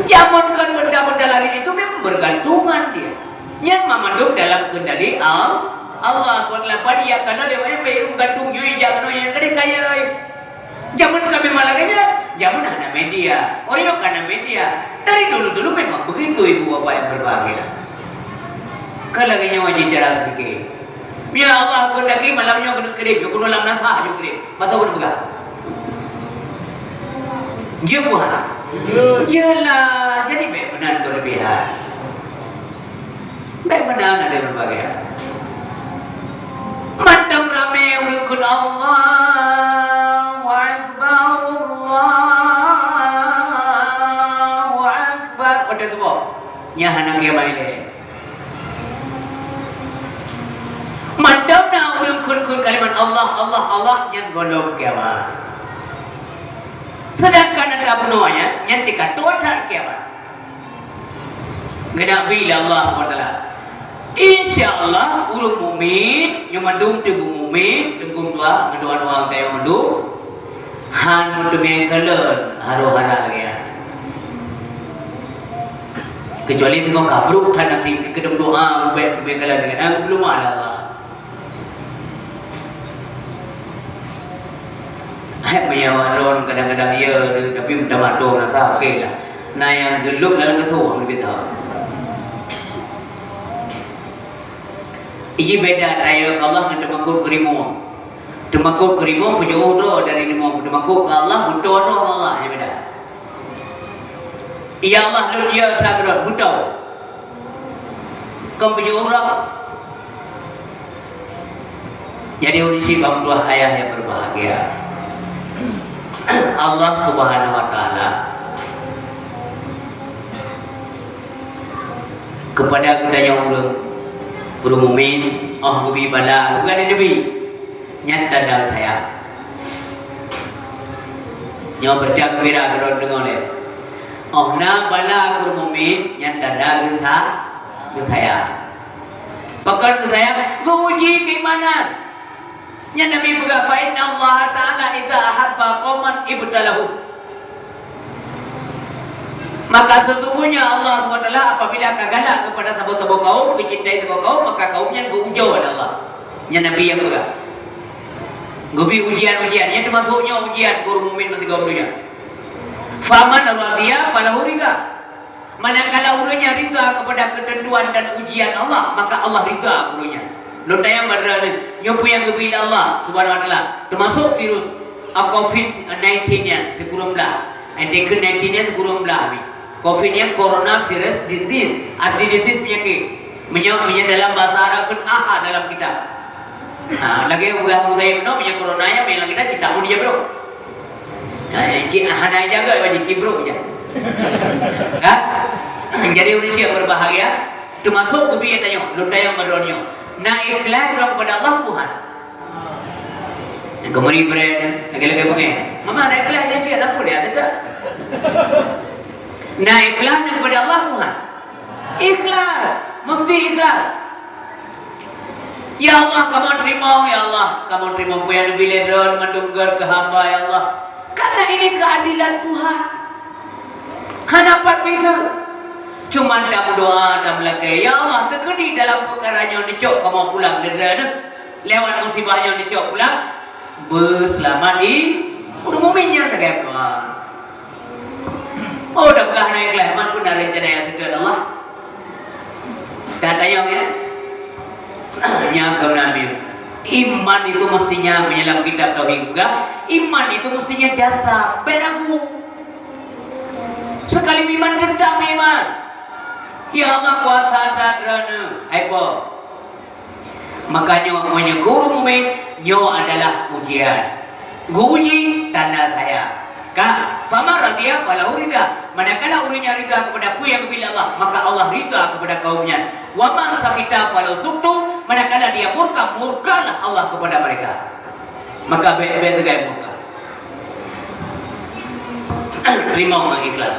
Zaman kan benda-benda langit itu memang bergantungan dia. Nyan mandum dalam kendali Al-, Allah subhanahu wa taala. Bari ya kana dia main bayi gantung jui jak kena yang tadi kaya. Zaman kami malah kaya, zaman hana media. Orang yang kana media. Dari dulu-dulu memang begitu ibu bapak yang berbahagia. Kalau lagi nyawa je cara sedikit. Ya Allah, kehendaki malam nyoe keuneuk kirém, nyoe keuneuk lam nasa nyoe kirém. Masa keuneuk peugah. Jeuet buhan. Jeulaih, jadi bèk meunan keulebihan. Bèk meunan ada berbagai. Mantong ramé ureueng kheun Allahu Akbar, Allahu Akbar. Pada tu boh. Nyan hana kiamat ilèe. Mantong na ureueng kheun-kheun kalimat Allah, Allah, Allah, nyan gohlom kiamat. Seudangkan ata bunoe nyan, nyan teuka toh that kiamat. Geunabi lé Allah subhanahu wa taala. Insya Allah, ureuëng mukmin, nyoe mandum teungku mukmin, teungku dua, ngeudua-dua gaya mandum, han meuteumé kalon harôh hara lagée nyan. Kecuali singoh ka brok that nasib, keudong doa, ubek, ubek kalon lagée nyan, belum ada Allah. Hai meunyoe lôn kadang-kadang ya, tapi meutamah toh rasa oke lah. Na nyang geulok dalam keuseuh, lebih tahu. Iji beda tayue keu Allah ngon teumakot keu rimong. Teumakot keu rimong peujoh droe dari rimong, teumakot keu Allah beutôi droe ngon Allah, nyan beda. Ya Allah, lôn ya sa keudroe, beutôi. Kon peujoh droe. Jadi, ureuëng syiek bang dua ayah yang berbahagia. Allah Subhanahu wa Taala kepada geutanyoe ureuëng, ureuëng mukmin, oh geubi bala, bukan neubi. Nyan tanda sayang. Nyoe beureutia geumbira keudroe deungoe lé. Oh na bala keu ureuëng mukmin, nyan tanda geusa-, geusayang. Pakon geusayang? Geuuji keimanan. Nyan Nabi peugah, "Fa inna Allah Ta'ala idza ahabba qauman ibtalahum." Maka sesungguhnya Allah subhanahu wa taala apabila ka galak kepada saboh-saboh kaum, geucintai saboh kaum, maka kaum nyan geuuji lé Allah. Nyan Nabi nyang peugah. Geubi ujian-ujian, nyan teumasuk nyoe ujian keu ureuëng mukmin meusigoe donya. "Faman radiya falahu ridha." Manakala ureuëng nyang ridha kepada keuteuntuan dan ujian Allah, maka Allah ridha keu ureuëng nyan. Lôn tanyong bak droeneuh, nyoe peue nyang geubi lé Allah Subhanahu wa Taala, teumasuk virus, a, covid nineteen nyan sikureueng blaih. Anti covid nineteen nyan sikureueng blaih mi. Covid nyan coronavirus disease, arti disease penyakit. Meunyoe, meunyoe dalam bahasa Arab kan aha dalam kitab. Ha, lagée ureuëng Abu Thalib nyoe, meunyoe corona nyan, meunyoe dalam kitab, cit tamu dia bro. Nah, cit hana jaga baju cit brok je. Kan? Jadi ureuëng syiek berbahagia, teumasuk geubi tanyoe, lôn tanyong bak droeneuh nyoe. Na ikhlas lom kepada Allah Tuhan. Nyang keumuri brand, lagée-lagée beungéh. Mama na ikhlas nyan cit, na peue dia tetap. Na ikhlas nyan kepada Allah Tuhan. Ikhlas, mesti ikhlas. Ya Allah, kamoe teurimong, ya Allah, kamoe teurimong peue nyang neubi lé droe mandum gét keu hamba, ya Allah. Karena ini keadilan Tuhan. Hana pat bisa. Cuman tameudoa, tameulakée, "Ya Allah, teukeudi dalam peukara nyoe neucok kamoe pulang lé droeneuh. Lewat musibah nyoe neucok pulang beuseulamat di ureuëng mukmin nyang tagap doa." Oh, dah peugah na ikhlas, man pun ada rencana nyang seutôt Allah. Dah tanyong ya. Nyang keunam ya. Iman itu mestinya menyelam kitab tauhid juga. Iman itu mestinya jasa, beragu. Sekali iman tetap iman. Ya Allah kuasa dan rana. Hai po. Maka nyoe meunyoe guru mukmin, nyoe adalah ujian. Geuuji tanda sayang. Ka, faman radiya falahu ridha. Manakala ureuëng nyang ridha kepada peue nyang geubi lé Allah, maka Allah ridha kepada kaum nyan. Wa man sakhita falahu sukhtu. Manakala dia murka, murkalah Allah kepada mereka. Maka bék, bék teugai murka. Teurimong ngon ikhlas.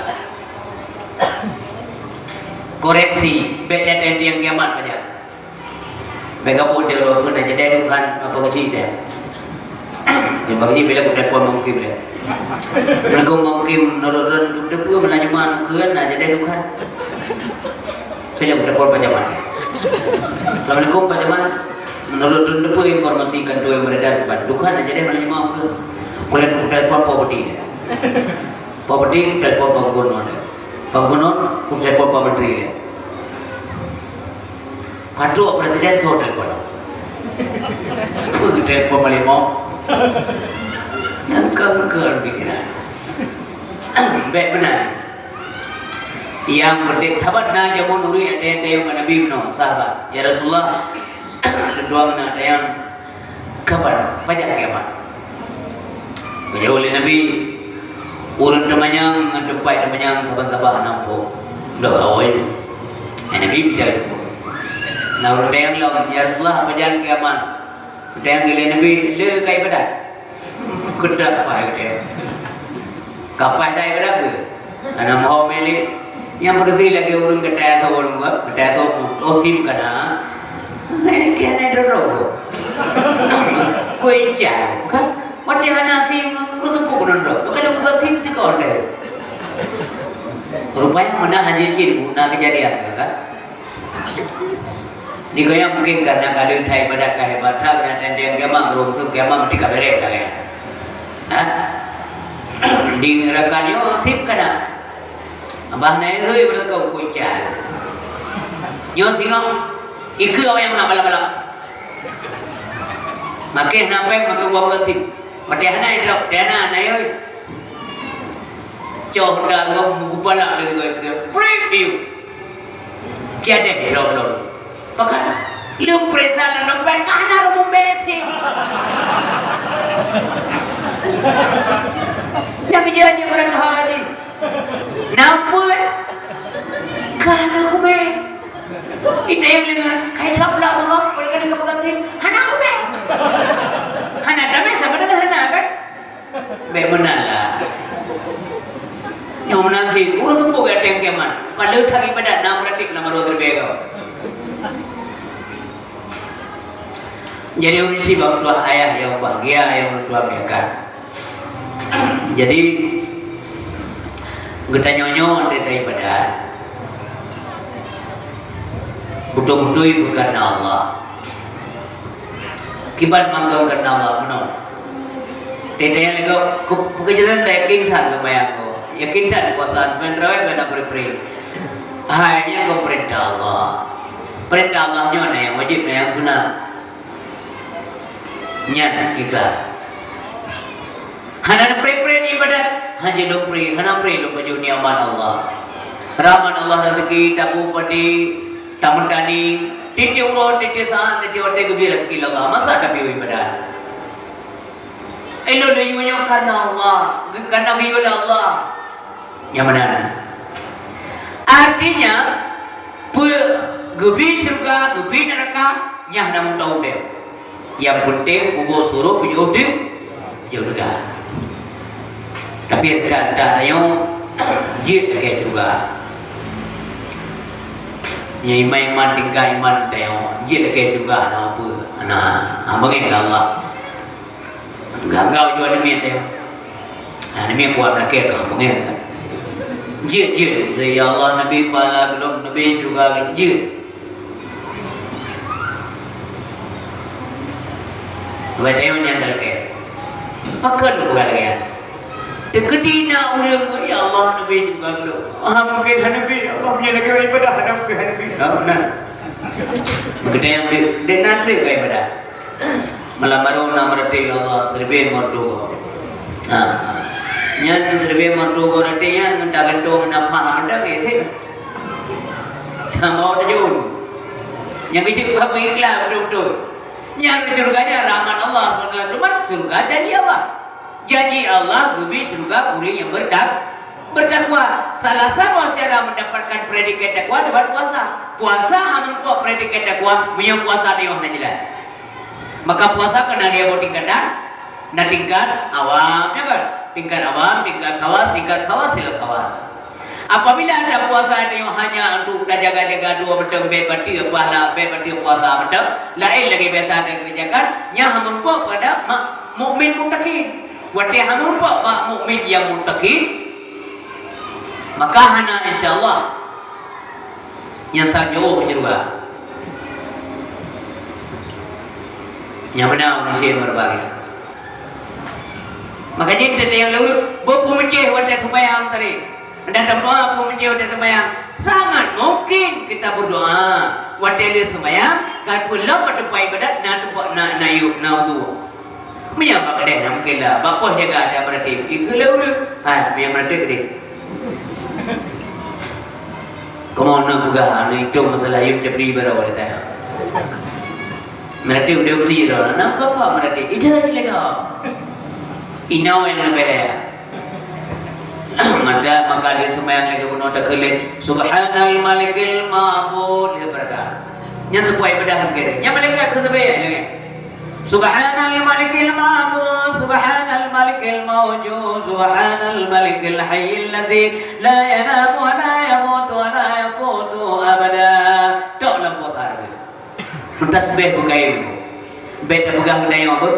Koreksi, bék tiang-tiang kiamat saja. Bék gabuk di roh pun aja deh Tuhan apa kecil deh. Yang bagi bila aku telepon mungkin deh. Assalamualaikum mungkin menurut dan tu pun melaju mana kan aja deh Tuhan. Bila aku telepon Pak Jamal. Assalamualaikum Pak Jamal. Menurut tu pun informasi kan tu yang beredar Pak Tuhan aja deh melaju mana ke. Boleh aku telepon Pak Budi deh. Pak Budi telepon Pak Gubernur deh. Pak Gubernur aku telepon Pak Menteri deh. Padub presiden soe telepon. Peue telepon malimong? Nyang keu-keu pikiran. Bék meunan. Nyang penting sahabat na jameun ureuëng nyang tayang-tayang bak Nabi meunoe, sahabat. "Ya Rasulullah, lôn tuan na tayang Kapan? Pajan kiamat?" Geujaweueb lé Nabi, "Ureuëng teumanyong ngon teumpat teumanyong saban-saban hana muphom." Dak awai. Hai Nabi, bida teupeu. Na ureuëng tanyong lom, "Ya Rasulullah, pajan kiamat?" Tanyong lé Nabi, "Le ka ibadat?" Keudak pai geude. Kapai dai berapa? Anak mau milik. Nyang beureusi lagèe ureueng geutai asoe ureueng, geutai asoe, oh, sim ka na. Hei, kian ai doro. Kuica, kan? Watèe hana sim, ureueng seupôt keunoe doro. Bukan buka sim teuka dai. Rupanya meunan hana jeuet guna keujadian, kan? Di goyang mungkin karena ka lheueh that ibadat ka hebat that, keunan teuntèe kiamat, geureumpông kiamat meusti ka bèrèh lagèe nyan. Ha? Di rakan nyoe sip ka na. Abah na hôi beureukat kuica. Nyoe singoh, ikeue awak nyang na balap-balap. Makai na pèng, makai dua belas sip. Watèe hana idrop, watèe hana, na hôi. Cok da lom meubalak lé goi keu preview. Kiadeh lom lom. Pakat lom periksa lom lom, ka hana lom besi. Nyang keujian nyang ureueng haji. Nampak? Ka hana kumé. Itém lé ngon kai trap lom lom, mereka dekat pegang sim. Hana kumé. Hana damé sama dengan hana kan? Bèk meunan lah. Nyoe meunan cit, ureueng seupôt geuh ateueh kiamat. Ka lheueh that ibadat na meuratik na meurot leubeh gob. Jadi ureueng sibak tuah ayah nyang bahgia nyang ulôn tuan muliakan. Jadi geutanyoe nyoe watèe taibadat, beutôi-beutôi beukareuna Allah. Kiban mangkeuem kareuna Allah meunoe. Teuntèe lé gob, keu-, peukeujalan dak yakin that seumayang gob. Yakin that puasa, seumayang tarawih, seumayang pri-pri. Hai, nyan gob peurintah Allah. Peurintah Allah nyoe na nyang wajéb, na nyang sunat. Nyan ikhlas. Hana neupreh-preh ibadat, hana lôn preh, hana preh lôn pajoh nikmat Allah. Rahmat Allah, rezeki, tabu padi, tameutani, tiep-tiep uroe, tiep-tiep saat, tiep-tiep watèe geubri rezeki lé Allah. Masa tapiôh ibadat? Ilôn lôn yue nyoe kareuna Allah, geu-, kareuna geuyue lé Allah. Nyang meunan. Artinya, peue geubri syeuruga, geubri neuraka, nyan hana meuteumé. Nyang peunteng ubak suroh peujeuet teuh, peujeuet teuga. Tapi ka, ka tanyoe jeuet lagèe syeuruga. Nyang iman-iman tingkat iman tanyoe jeuet lagèe syeuruga, hana peue, hana, hana beungèh lé Allah. Gagau jua namiet tanyoe. Ha, namiet kuat meulakèe ka beungèh kan. Jeuet, jeuet. Ya Allah, Nabi pahala gohlom, Nabi syeuruga gohlom, jeuet. Watèe nyan ka lakèe. Pakon bukan lagèe nyan? Teukeudi na ureueng, "Ya Allah, Nabi syeuruga gohlom." Ah, mungkin hana Nabi, ya Allah, meunyo lagèe ibadah, hana mungkin hana Nabi. Ha, beuna. Meukeudeh nyang di, di na trép ka ibadah. Malam baru na meuratik, ya Allah, siribèe meutugo. Ha. Nyan siribèe meutugo ratik nyan, ngon tagantong ngon nafah mantong, ya, sih. Sama tajun. Nyang keucil bukan ikhlas betul-betul. Nyang syeuruga nyan rahmat Allah subhanahu wa taala. Cuma syeuruga janji Allah. Janji Allah geubri syeuruga ureueng nyang bertak-, bertakwa. Salah saboh cara mendapatkan predikat takwa lewat puasa. Puasa hana meurumpok predikat takwa, meunyo puasa teuh hana jelas. Maka puasa keunan lhèe boh tingkatan, na tingkat awam, ya kan? Tingkat awam, tingkat khawas, tingkat khawasil khawas. Apabila anda puasa nyoe hanya untuk tajaga-jaga dua mantong, bèk bateue pahala, bèk bateue puasa mantong, laén lagèe biasa anda kerjakan, nyan hana meurumpok pada mak mukmin muttaqin. Watèe hana meurumpok bak mukmin nyang muttaqin, maka hana, insya Allah, nyang sajoe syeuruga. Nyang beuna manusia meureubagia. Maka jih teuntèe nyang lôn, beupeumeucéh watèe seumayang tadi. Dan teuma peumeucéh watèe seumayang. Sangat mungkin kita berdoa watèe lheueh seumayang, kan peulom bak teumpat ibadat na teumpat na, na yub, na udhu. Meunyo bak keudè na mungkin lah, bak pos jaga ata meuratik, ikeu lé ureueng. Hai, meunyo meuratik keudè. Kamoe na peugah, na itong masalah yub capri baroe lé saya. Meuratik udeb ti ro, na apa-apa meuratik. Ida lagi lega. Inau nyang leubeh daya. Maka, maka di seumayang lagi bunoe takheun lé, "Subhanal Malikil Ma'bud," lhèe peureukan. Nyan seupôt ibadah lagèe nyan. Nyan malaikat keu seubeh lagèe. "Subhanal Malikil Ma'bud, Subhanal Malikil maujud, subhanal malikil hayyil ladzi la yanamu wa la yamutu wa la yafutu abada. Tok lam puasa lagi. Meutasbih bukayém. Bèk tapeugah geutanyoe beuh.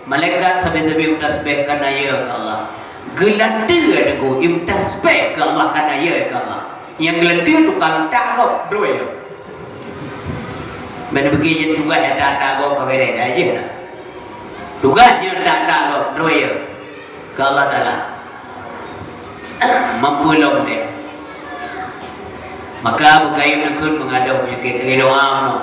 Malaikat sabe-sabe meutasbih kana ya keu Allah. Geulateu teungku meutasbih keu Allah kana ya keu Allah. Nyang geulateu tukang tak gob, droe ya. Bèk neupiké jeuet tugaih nyang tak-tak gob ka bèrèh dah jih na. Tugaih nyang tak-tak gob, droe ya. Keu Allah Taala. Mampu lom deh. Maka bukayém neukheun meungadôh peunyakét lagèe doa nyoe.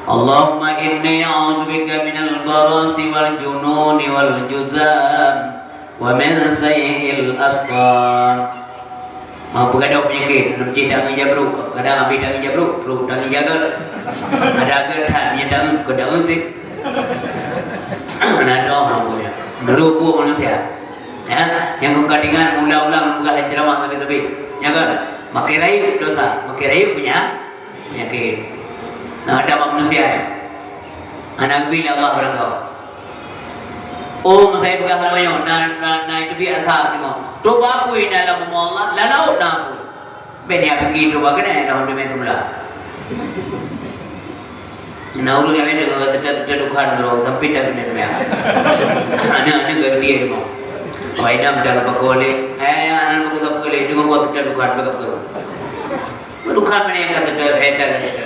Allahumma inni a'udzubika minal barasi wal jununi wal juzam wa min sayyi'il asqam. Mau peugadôh peunyakét, aneuk cit tangieng jabrôk, kadang abi tangieng jabrôk, brôk tangieng jaga. Ada agak that, nyan tangieng, keu tangieng teuh. Nah, doh, nah, buet nyan. Meureumpok manusia. Ya, nyang ka ingat ulang-ulang peugah ceramah sabe-sabe. Ya kan? Makai rayeuk dosa, makai rayeuk punya peunyakét. Nah, ada bak manusia ya. Aneuk bi lé Allah barangkaho. Oh, masa peugah lagèe nyoe, na, na, na itu bi asal tengok. Toba apui na lam rumoh Allah, lalau na apui. Bèk ni apui gitu, bagaimana ya tahun demi semula. Na ureueng nyang deungoe teuta-teuta dukhan droe sampai tak beuna seumbahyang. Aneuk-aneuk geuti di rumoh. Wai nam dah pakoe lé. Eh, aneuk buku tak boleh, deungoe buat teuta dukhan, bagaimana? Dukhan mana yang kata teuta, eh, tak kata teuta.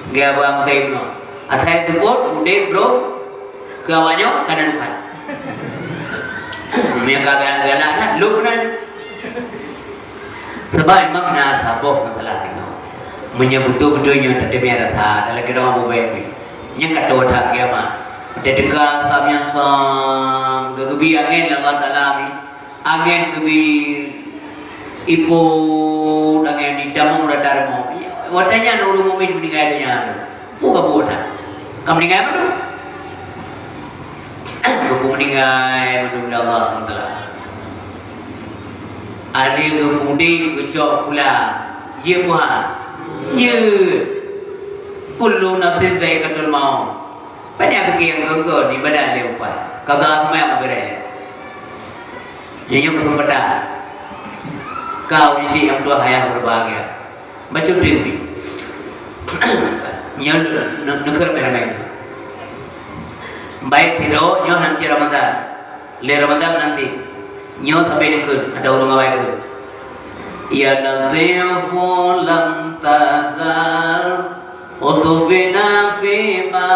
Gaya bang saya no. Asai teupot, udeb, bro. Keu awak nyoe kana dukhan. Meunyoe ka galak-galak that, lôn meunan. Sabab memang na saboh masalah singoh. Meunyoe beutôi-beutôi nyoe tateumé rasa, dalam keudroe bubé pih. Nyan ka tô that kiamat. Teuka sam nyang sam, geugeubi angén lé Allah Taala mi. Angén geubi ipot, angén itamong rata rumoh. Watèe nyan ureueng mukmin meuninggai donya tu. Peue kabuet that? Ka meuninggai mandum. Geupeu meuninggai mandum lé Allah subhanahu wa taala. Ada geupuding geucok pula. Jeuet buhan. Jeuet. Kullu nafsin dzaiqatul maut. Pada pike nyang keukeu ibadah lé upai. Kaga seumai meubeureh lé. Nyoe kesempatan. Kau isi yang tua hayah berbahagia. Bacut diri. Nyoe ne-, neukeu ramé-ramé. Baik sidroe nyoe hanci Ramadan. Lé Ramadan nanti. Nyoe sabe neukeu ada ureueng awai keu. Ya Latifu lam tazal utufina fima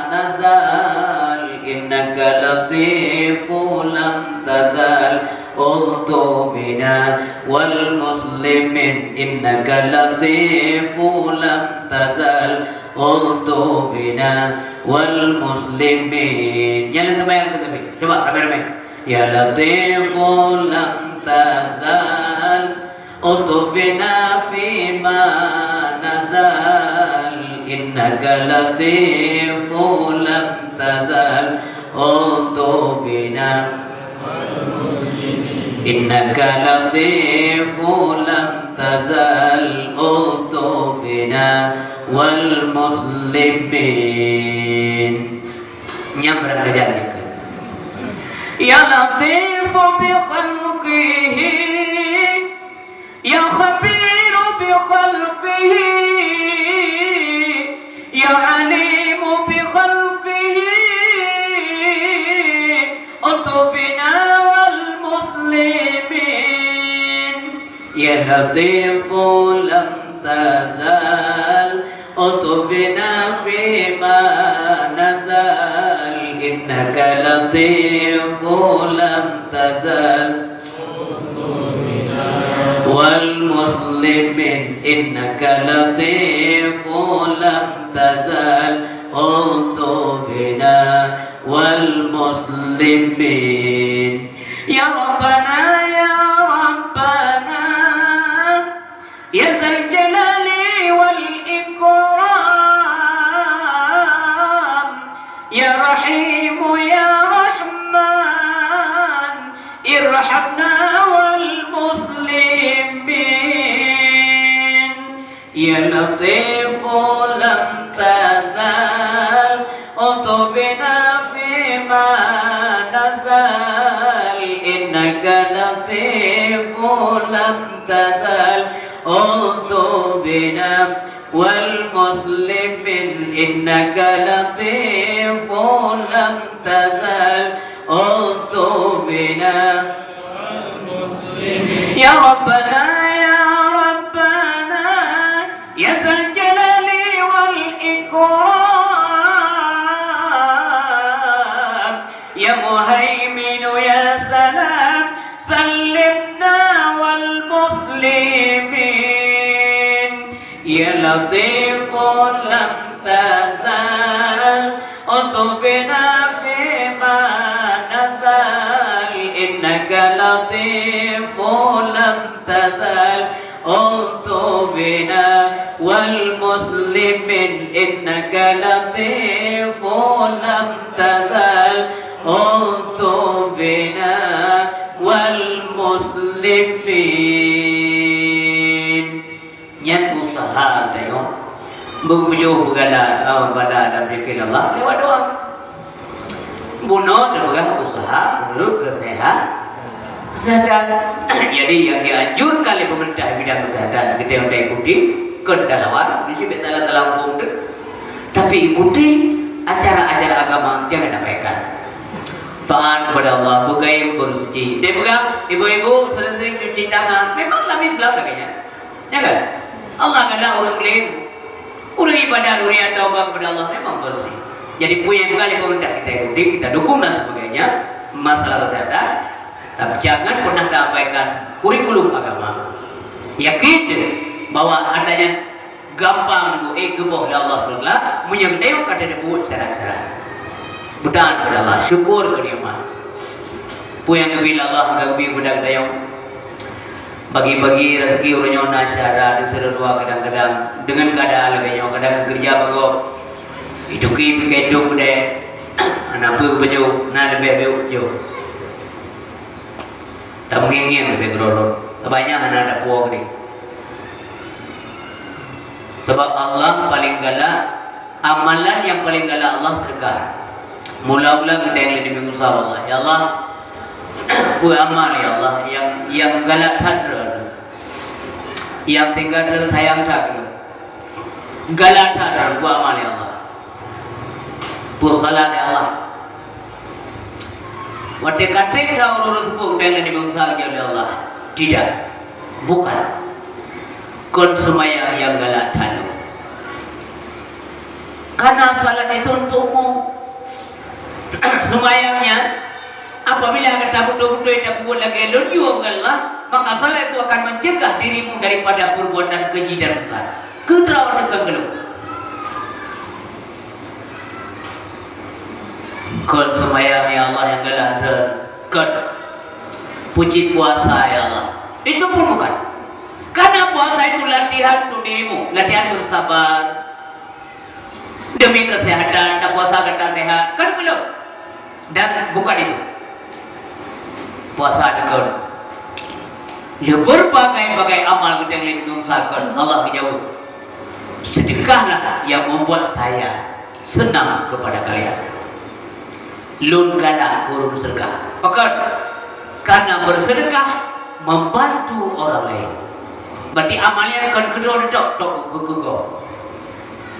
nazal innaka latifu lam tazal. Ultufina wal muslimin innaka latifu lam tazal. Ultufina wal muslimin. Nyan lé teuma nyang keu teubi. Cuba ramé-ramé. Ya Latifu lam tazal utufina fima nazal innaka latifu lam tazal. Ultufina innaka latifu lam tazal. Ultufina wal muslimin. Nyang beurangkajan nyan. Ya Latifu bi khalqihi, ya Khabiru bi khalqihi, ya Alimu bi khalqihi, utufina wal muslimin. Ya Latifu lam tazal utufina fima nazal innaka latifu lam tazal. Wal muslimin innaka latifu lam tazal. Ultufina wal muslimin. Ya Rabbana, ya Rabbana, ya Dzal Jalali wal Ikram, ya Rahimu, ya Rahman, irhamna wal muslimin. Ya Latifu lam tazal utufina fima nazal. إنك لطيف لم تزل ألطف بنا والمسلمين. إنك لطيف لم تزل ألطف بنا. يا ربنا، يا ربنا، يا ذا الجلال والإكرام، يا مهيمن، يا سلام، سلمنا والمسلمين. يا لطيف لم تزل ألطف بنا فيما نزل، إنك لطيف لم تزل ألطف بنا والمسلمين، إنك لطيف لم تزل ألطف بنا والمسلمين. Nyan useuha tanyoe beupujoh beugala, eh, bala lam jalan Allah lewat doa. Bunoe teupeugah useuha meunurot keusehat-, keusehatan. Jadi, nyang dianjurkan lé peumeurintah bidang keusehatan, kita yang ikuti, kon talawan, mesti beta talampung tu. Tapi ikuti acara-acara agama, jangan abaikan. Taat kepada Allah, beugayung beureusuci. Dia peugah, ibu-ibu sering-sering cuci tangan. Memang dalam Islam lagèe nyan. Ya kan? Allah galak ureueng klim. Ureueng ibadat, ureueng nyang taubat kepada Allah memang bersih. Jadi, peue nyang peugah lé pemerintah kita ikuti, kita dukung dan sebagainya, masalah kesehatan, tapi jangan pernah taabaikan kurikulum agama. Yakin deh bahwa adanya gampang nunggu, eh, geuboh lé Allah subhanahu wa taala, meunyoe geutanyoe ka teudeungoe syarat-syarat. Meudahan kepada Allah, syukur keu nikmat. Peue nyang geubri lé Allah, ka geubri kepada geutanyoe. Bagi-bagi rezeki uroe nyoe na syedara di seudua kadang-kadang deungon keuadaan lagèe nyoe, kadang geukeureuja bagoe. Ituki pike itu keudè, hana peue geupajoh, na leubeh bacut jih. Tameungieng-ngieng leubeh keudroe-droe, banyak hana tapuwoe keudeh. Sabab Allah paleng galak, amalan nyang paleng galak Allah seudeukah. Mula-mula geutanyong lé Nabi Musa, "Allah, ya Allah, peue amal, ya Allah, nyang, nyang galak that Droeneuh, nyang sehingga Droeneuh sayang that keu lôn? Galak that Droeneuh, peue amal, ya Allah?" Peue salat, ya Allah? Watèe ka trép that uroe teuseubut, geutanyong lé Nabi Musa, geujaweueb lé Allah, "Tidak, bukan. Kon seumayang nyang galak that lôn. Karena salat itu untukmu." Seumayang nyan, apabila gata beutôi-beutôi tapeubuet lagèe lôn yue bak Allah, maka salat itu akan mencegah dirimu daripada perbuatan keji dan mungkar. Keu droe teuka keu lôn. Kon seumayang, ya Allah, nyang galak droe, kon. Peue cit puasa, ya Allah. Itu pun bukan. Karena puasa itu latihan untuk dirimu, latihan bersabar. Demi kesehatan, tapuasa gata sehat, kan belum? Dan bukan itu. Puasa dekat. Ya, berbagai-bagai amal kita yang didosakan, Allah menjawab. Sedekahlah yang membuat saya senang kepada kalian. Lôn galak keu ureueng seudeukah. Pakon? Karena bersedekah membantu orang lain. Berarti amal nyan kon keu droe tok, tok keu, keu, keu gob.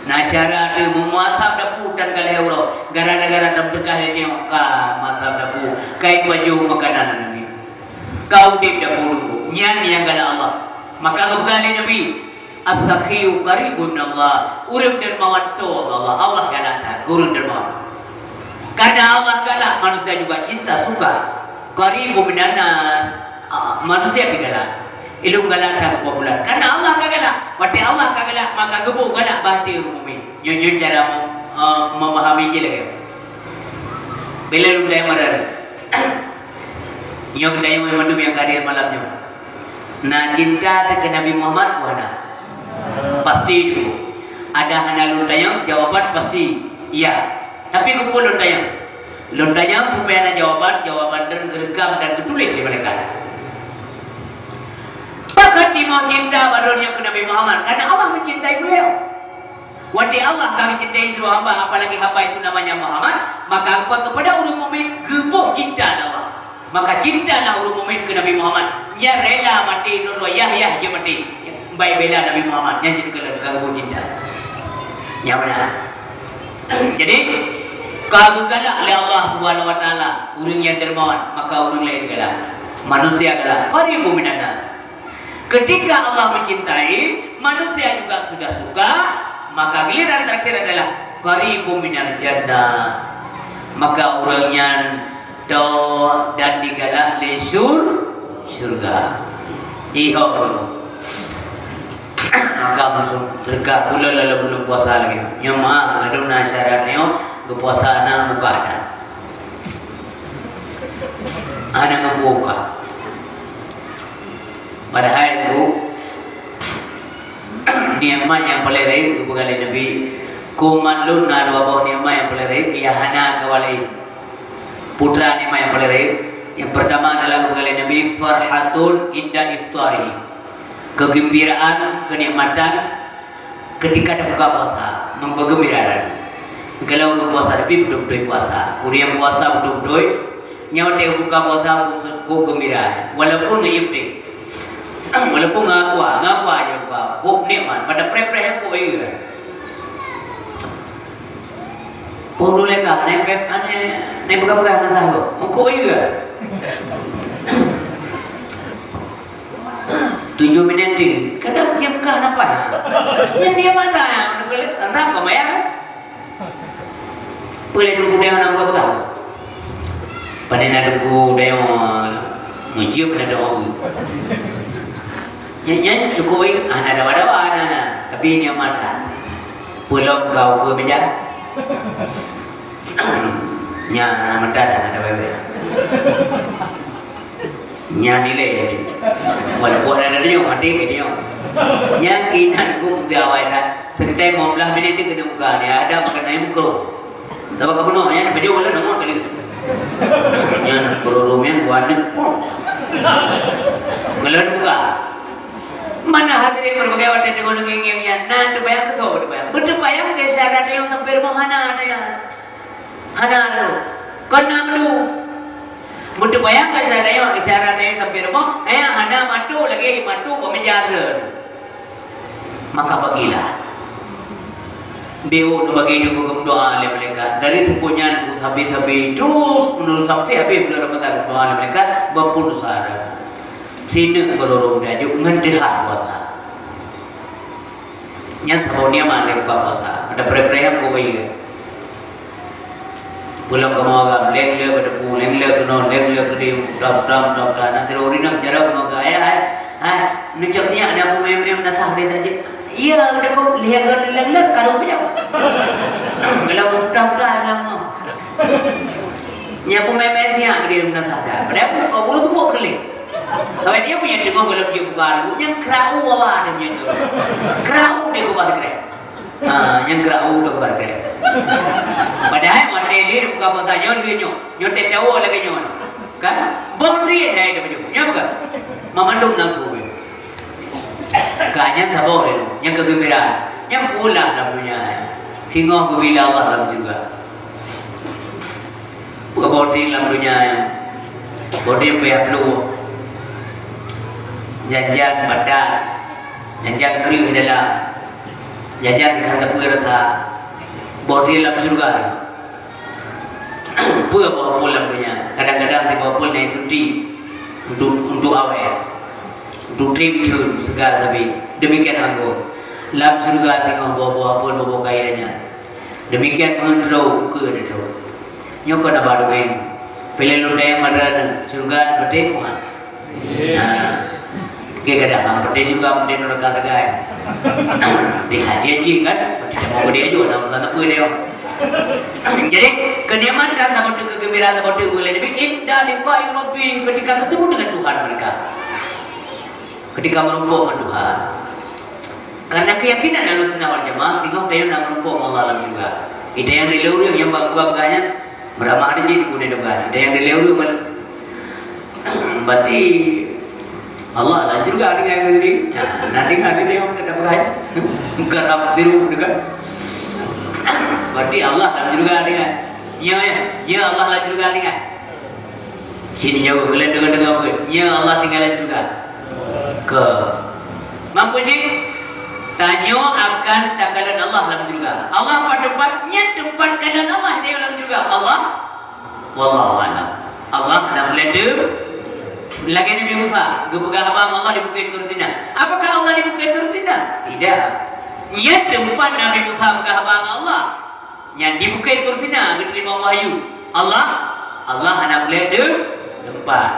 Na syedara teuh meumuasab dapu tan ka lhèe uroe, gara-gara tameuseudeukah lé nyoe ka muasab dapu, ka ipajoh makanan aneuk miet. Ka udép dapu teungku, nyan nyang galak Allah. Maka geupeugah lé Nabi, "As-sakhiyyu qaribun minallah." Ureueng dermawan toe Allah, Allah galak that keu ureueng dermawan. Karena Allah galak, manusia juga cinta, suka. Qaribun minan nas, ah, manusia pih galak. Ilôn galak that keu bulan. Karena Allah ka galak. Watèe Allah ka galak, maka geubôh galak bak até ureueng mukmin. Nyoe, nyoe cara mem-, eh, memahami jih lagèe. Bila lôn tanya meunan, nyoe geutanyoe mandum nyang ka hadir malam nyoe. Na cinta teuh keu Nabi Muhammad, bukan na? Pasti tu. Ada hana lôn tanyong, jawaban pasti ya. Tapi keupeue lôn tanyong? Lôn tanyong supaya na jawaban, jawaban dan geureukam dan geutuléh di malaikat. Pakon timoh cinta bak droe nyoe keu Nabi Muhammad? Karena Allah mencintai beliau. Watèe Allah ka geucintai droe hamba, apalagi hamba itu namanya Muhammad, maka kepada ureueng mukmin geubôh cinta Allah. Maka cintalah ureuëng mukmin keu Nabi Muhammad. Nyan rela maté droe-droe, yah-yah jeuet maté. Baik bela Nabi Muhammad, nyan jeuet keu lôn ka geucinta. Nyang mana? Jadi, ka geugalak lé Allah Subhanahu wa Taala ureuëng nyang dermawan, maka ureuëng laén galak. Manusia galak, qaribun minan nas. Ketika Allah mencintai, manusia juga sudah suka, maka giliran terakhir adalah qaribun minal jannah. Maka ureuëng nyan to dan digalak lé syur-, syurga. Iho. Maka musuh terdekat pula lalu belum puasa lagi. Nyoe mah ladum na syarat nyoe, geupuasa na muka dah. Hana ngebuka. Padahai tu, nikmat nyang paleng rayeuk geupeugah lé Nabi, keu umat lôn na dua boh nikmat nyang paleng rayeuk, nyang hana kawa laén. Putra nikmat nyang paleng rayeuk, nyang pertama adalah geupeugah lé Nabi, farhatun inda iftari. Kegembiraan, kenikmatan ketika tabuka puasa, meugeugembira laju. Kalau ureuëng puasa, tapi beutôi-beutôi puasa. Ureuëng puasa beutôi-beutôi, nyan watée buka puasa, kok geumbira. Walaupun ngon ié putéh. Walaupun ngon aqua, ngon aqua je buka. Kok nikmat, pada preh-preh kok ié. Pun dulu leka, naik pep, aneh, naik pegang-pegang masa tu. Kok ié. Tujoh minit tu, kadang dia peugah nafai. Nyan dia mata, tentang kau bayar. Boleh tunggu dia nak buka-buka. Pandai nak tunggu dia mujib nak doa. Nyan, nyan cukup, ah, nak dawa-dawa, nah, nah. Tapi dia mata. Pulang kau ke meja. Nyan, mata dah ada bebe. Nyan nilai tadi. Walaupun ada dia, mati ke dia. Nyan kinan gum ke awai dah. Sekitar lima belas minit dia kena buka ni. Ada makan ayam kro. Tapi kamu nak, nyan baju wala nama tadi. Nyan kro romen buat ni. Kalau buka. Mana hadirin berbagai waktu tengok ngieng-ngieng nyan. Nah, tu bayang ke tu, tu bayang. Betul bayang ke syarat yang sampai rumah mana ada ya. Hana tu. Kon na madu. Meuteubayang ka cara nyoe, cara nyoe sampai rumoh, eh, hana matu lagée matu peumeujara. Maka bagilah. Bieu neubagi deungon doa lé malaikat. Dari teupeu nyan sabe-sabe terus menerus sampai habéh bulan Ramadhan doa lé malaikat, beupuasa. Sineuk keururung tajok ngon teuhah puasa. Nyan saboh nikmat lé buka puasa. Ada preh-preh nyang kubayeue. Pulang kamoe agam, leng le bak depu, leng le keunoe, leng le keudeh, dam, dam, dam, dam. Nanti lori nak jarak keunoe ke ayah, hai. Hai, neucok sinyak ada pun M M dasar dia saja. Iya, udah kok lihat ke leng le karo punya. Kalau udah-udah lama. Nya pun M M sinyak ke dia dasar dah. Padahal kau urus semua keliling. Tapi dia punya tengok kalau dia buka lagu, yang kerau awak dia punya tu. Kerau dia kau bahasa keren. Ha, yang kerau tu kau bahasa keren. Padahal mata dia buka bahasa nyoe dia nyoe. Nyoe tak tahu lagi nyoe. Kan? Boh dia dah ada baju. Nyoe bukan? Memandung langsung. Ka nyan saboh lé, nyang keugeumbira, nyang pula lam dunia. Singoh geubila Allah lam syeuruga. Buka boh drien lam dunia nyan. Boh drien payah pluek. Janjan batat. Janjan kreueh dalam. Janjan ka tapeue rasa. Boh drien lam syeuruga. Peue boh apel lam dunia? Kadang-kadang di boh apel na cuti untuk, untuk awai. Untuk trip chun segar tapi demikian anggur. Lam syeuruga singoh boh-boh apel boh-boh kaya nyan. Demikian meuheuntreue ukeue teuh. Nyoe kon haba dongeng. Pilih lôn dayang mada syeuruga peuteh kuat. Nah, oke, kadang ham peuteh syeuruga, peuteh neraka tegai. Di haji-haji kan, peuteh mau dia juga, nama sana pun dia. Jadi, kenikmatan saboh teuk, kegembiraan saboh teuk uleh Nabi inda liqa'i rabbi, ketika ketemu dengan Tuhan mereka. Ketika merumpok dengan Tuhan. Karena keyakinan Ahlussunnah wal Jamaah, singoh tayong na meureumpok ngon Allah lam syeuruga. Itayong dilée ureueng nyang bak buka-buka nyan, meuramah di jih di guna syeuruga. Itayong dilée ureueng bal-, berarti Allah lam syeuruga tinggai sendiri. Nah, na tinggai di dia, kita buka. Bukan apa tiru, bukan. Berarti Allah lam syeuruga tinggai. Ya, ya. Ya, Allah lam syeuruga tinggai. Sini jaweueb, kalian deungoe-deungoe beuet. Nyo Allah tinggai lam syeuruga? Kon. Mampu jih? Tanyoe akan takalon Allah lam syeuruga. Allah pat teumpat? Nyan teumpat kalon Allah di lam syeuruga. Allah, wallahu a'lam. Allah hana peureulèe teumpat. Lagèe Nabi Musa geupeugah haba ngon Allah di Bukét Tursina. Apakah Allah di Bukét Tursina? Tidak. Nyan teumpat Nabi Musa peugah haba ngon Allah. Nyan di Bukét Tursina geuteurimong wahyu. Allah, Allah hana peureulèe teumpat.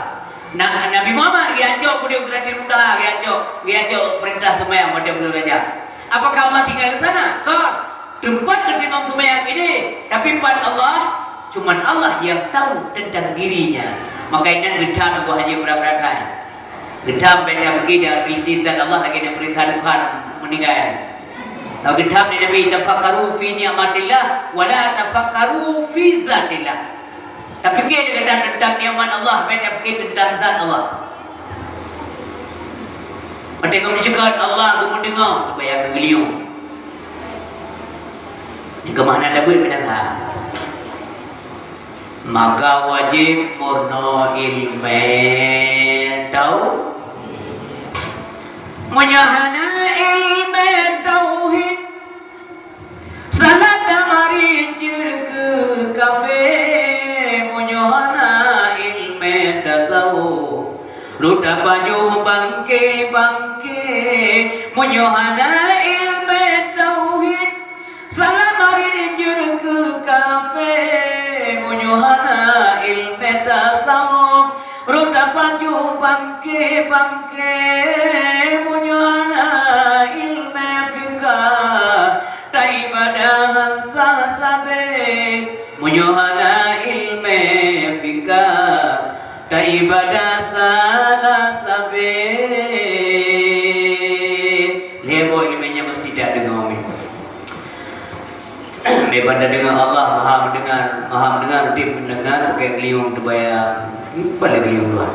Nah, Nabi Muhammad geucok keudéh Sidratil Muntaha, geucok, geucok peurintah seumayang watèe buleuen Rajab. Apakah Allah tinggai di sana? Kon. Teumpat geuteurimong seumayang keudéh, tapi pat Allah, cuman Allah yang tahu tentang dirinya. Maka inan geutam geuh hana beurangkat. Geutam bèk tapike dan peureulèe zat Allah lagèe na peuriksa Tuhan meuninggai. Geutam lé Nabi, "Tafakkaru fi ni'matillah, wa la tafakkaru fi zatillah." Tapike lé gata teuntang nikmat Allah, bèk tapike teuntang zat Allah. Watèe geumeujeuet Allah geumeudeungoe, supaya geuliuh. Keumahan ada buet binasa. Maka wajéb peurunoe ileumèe tau-, meunyoe hana ileumèe tauhid, salat dan marit jeuet keu kafé. Meunyoe hana ileumèe tasawuf, rot tapajoh bangké-bangké. Meunyoe hana ileumèe tauhid, salat marit jeuet keu kafé. Meunyoe hana ileumèe tasawuf, rot tapajoh bangké-bangké. Meunyoe hana ileumèe fikah, taibadah han sah sabé. Meunyoe hana ileumèe fikah, taibadah salah sabé. Lhèe boh ileumèe nyan meusidak deungoe. Meupada deungoe Allah Maha Mendengar, Maha Mendengar, udép mendengar, pakai geuliueng teubayang. Paléng geuliueng luwa.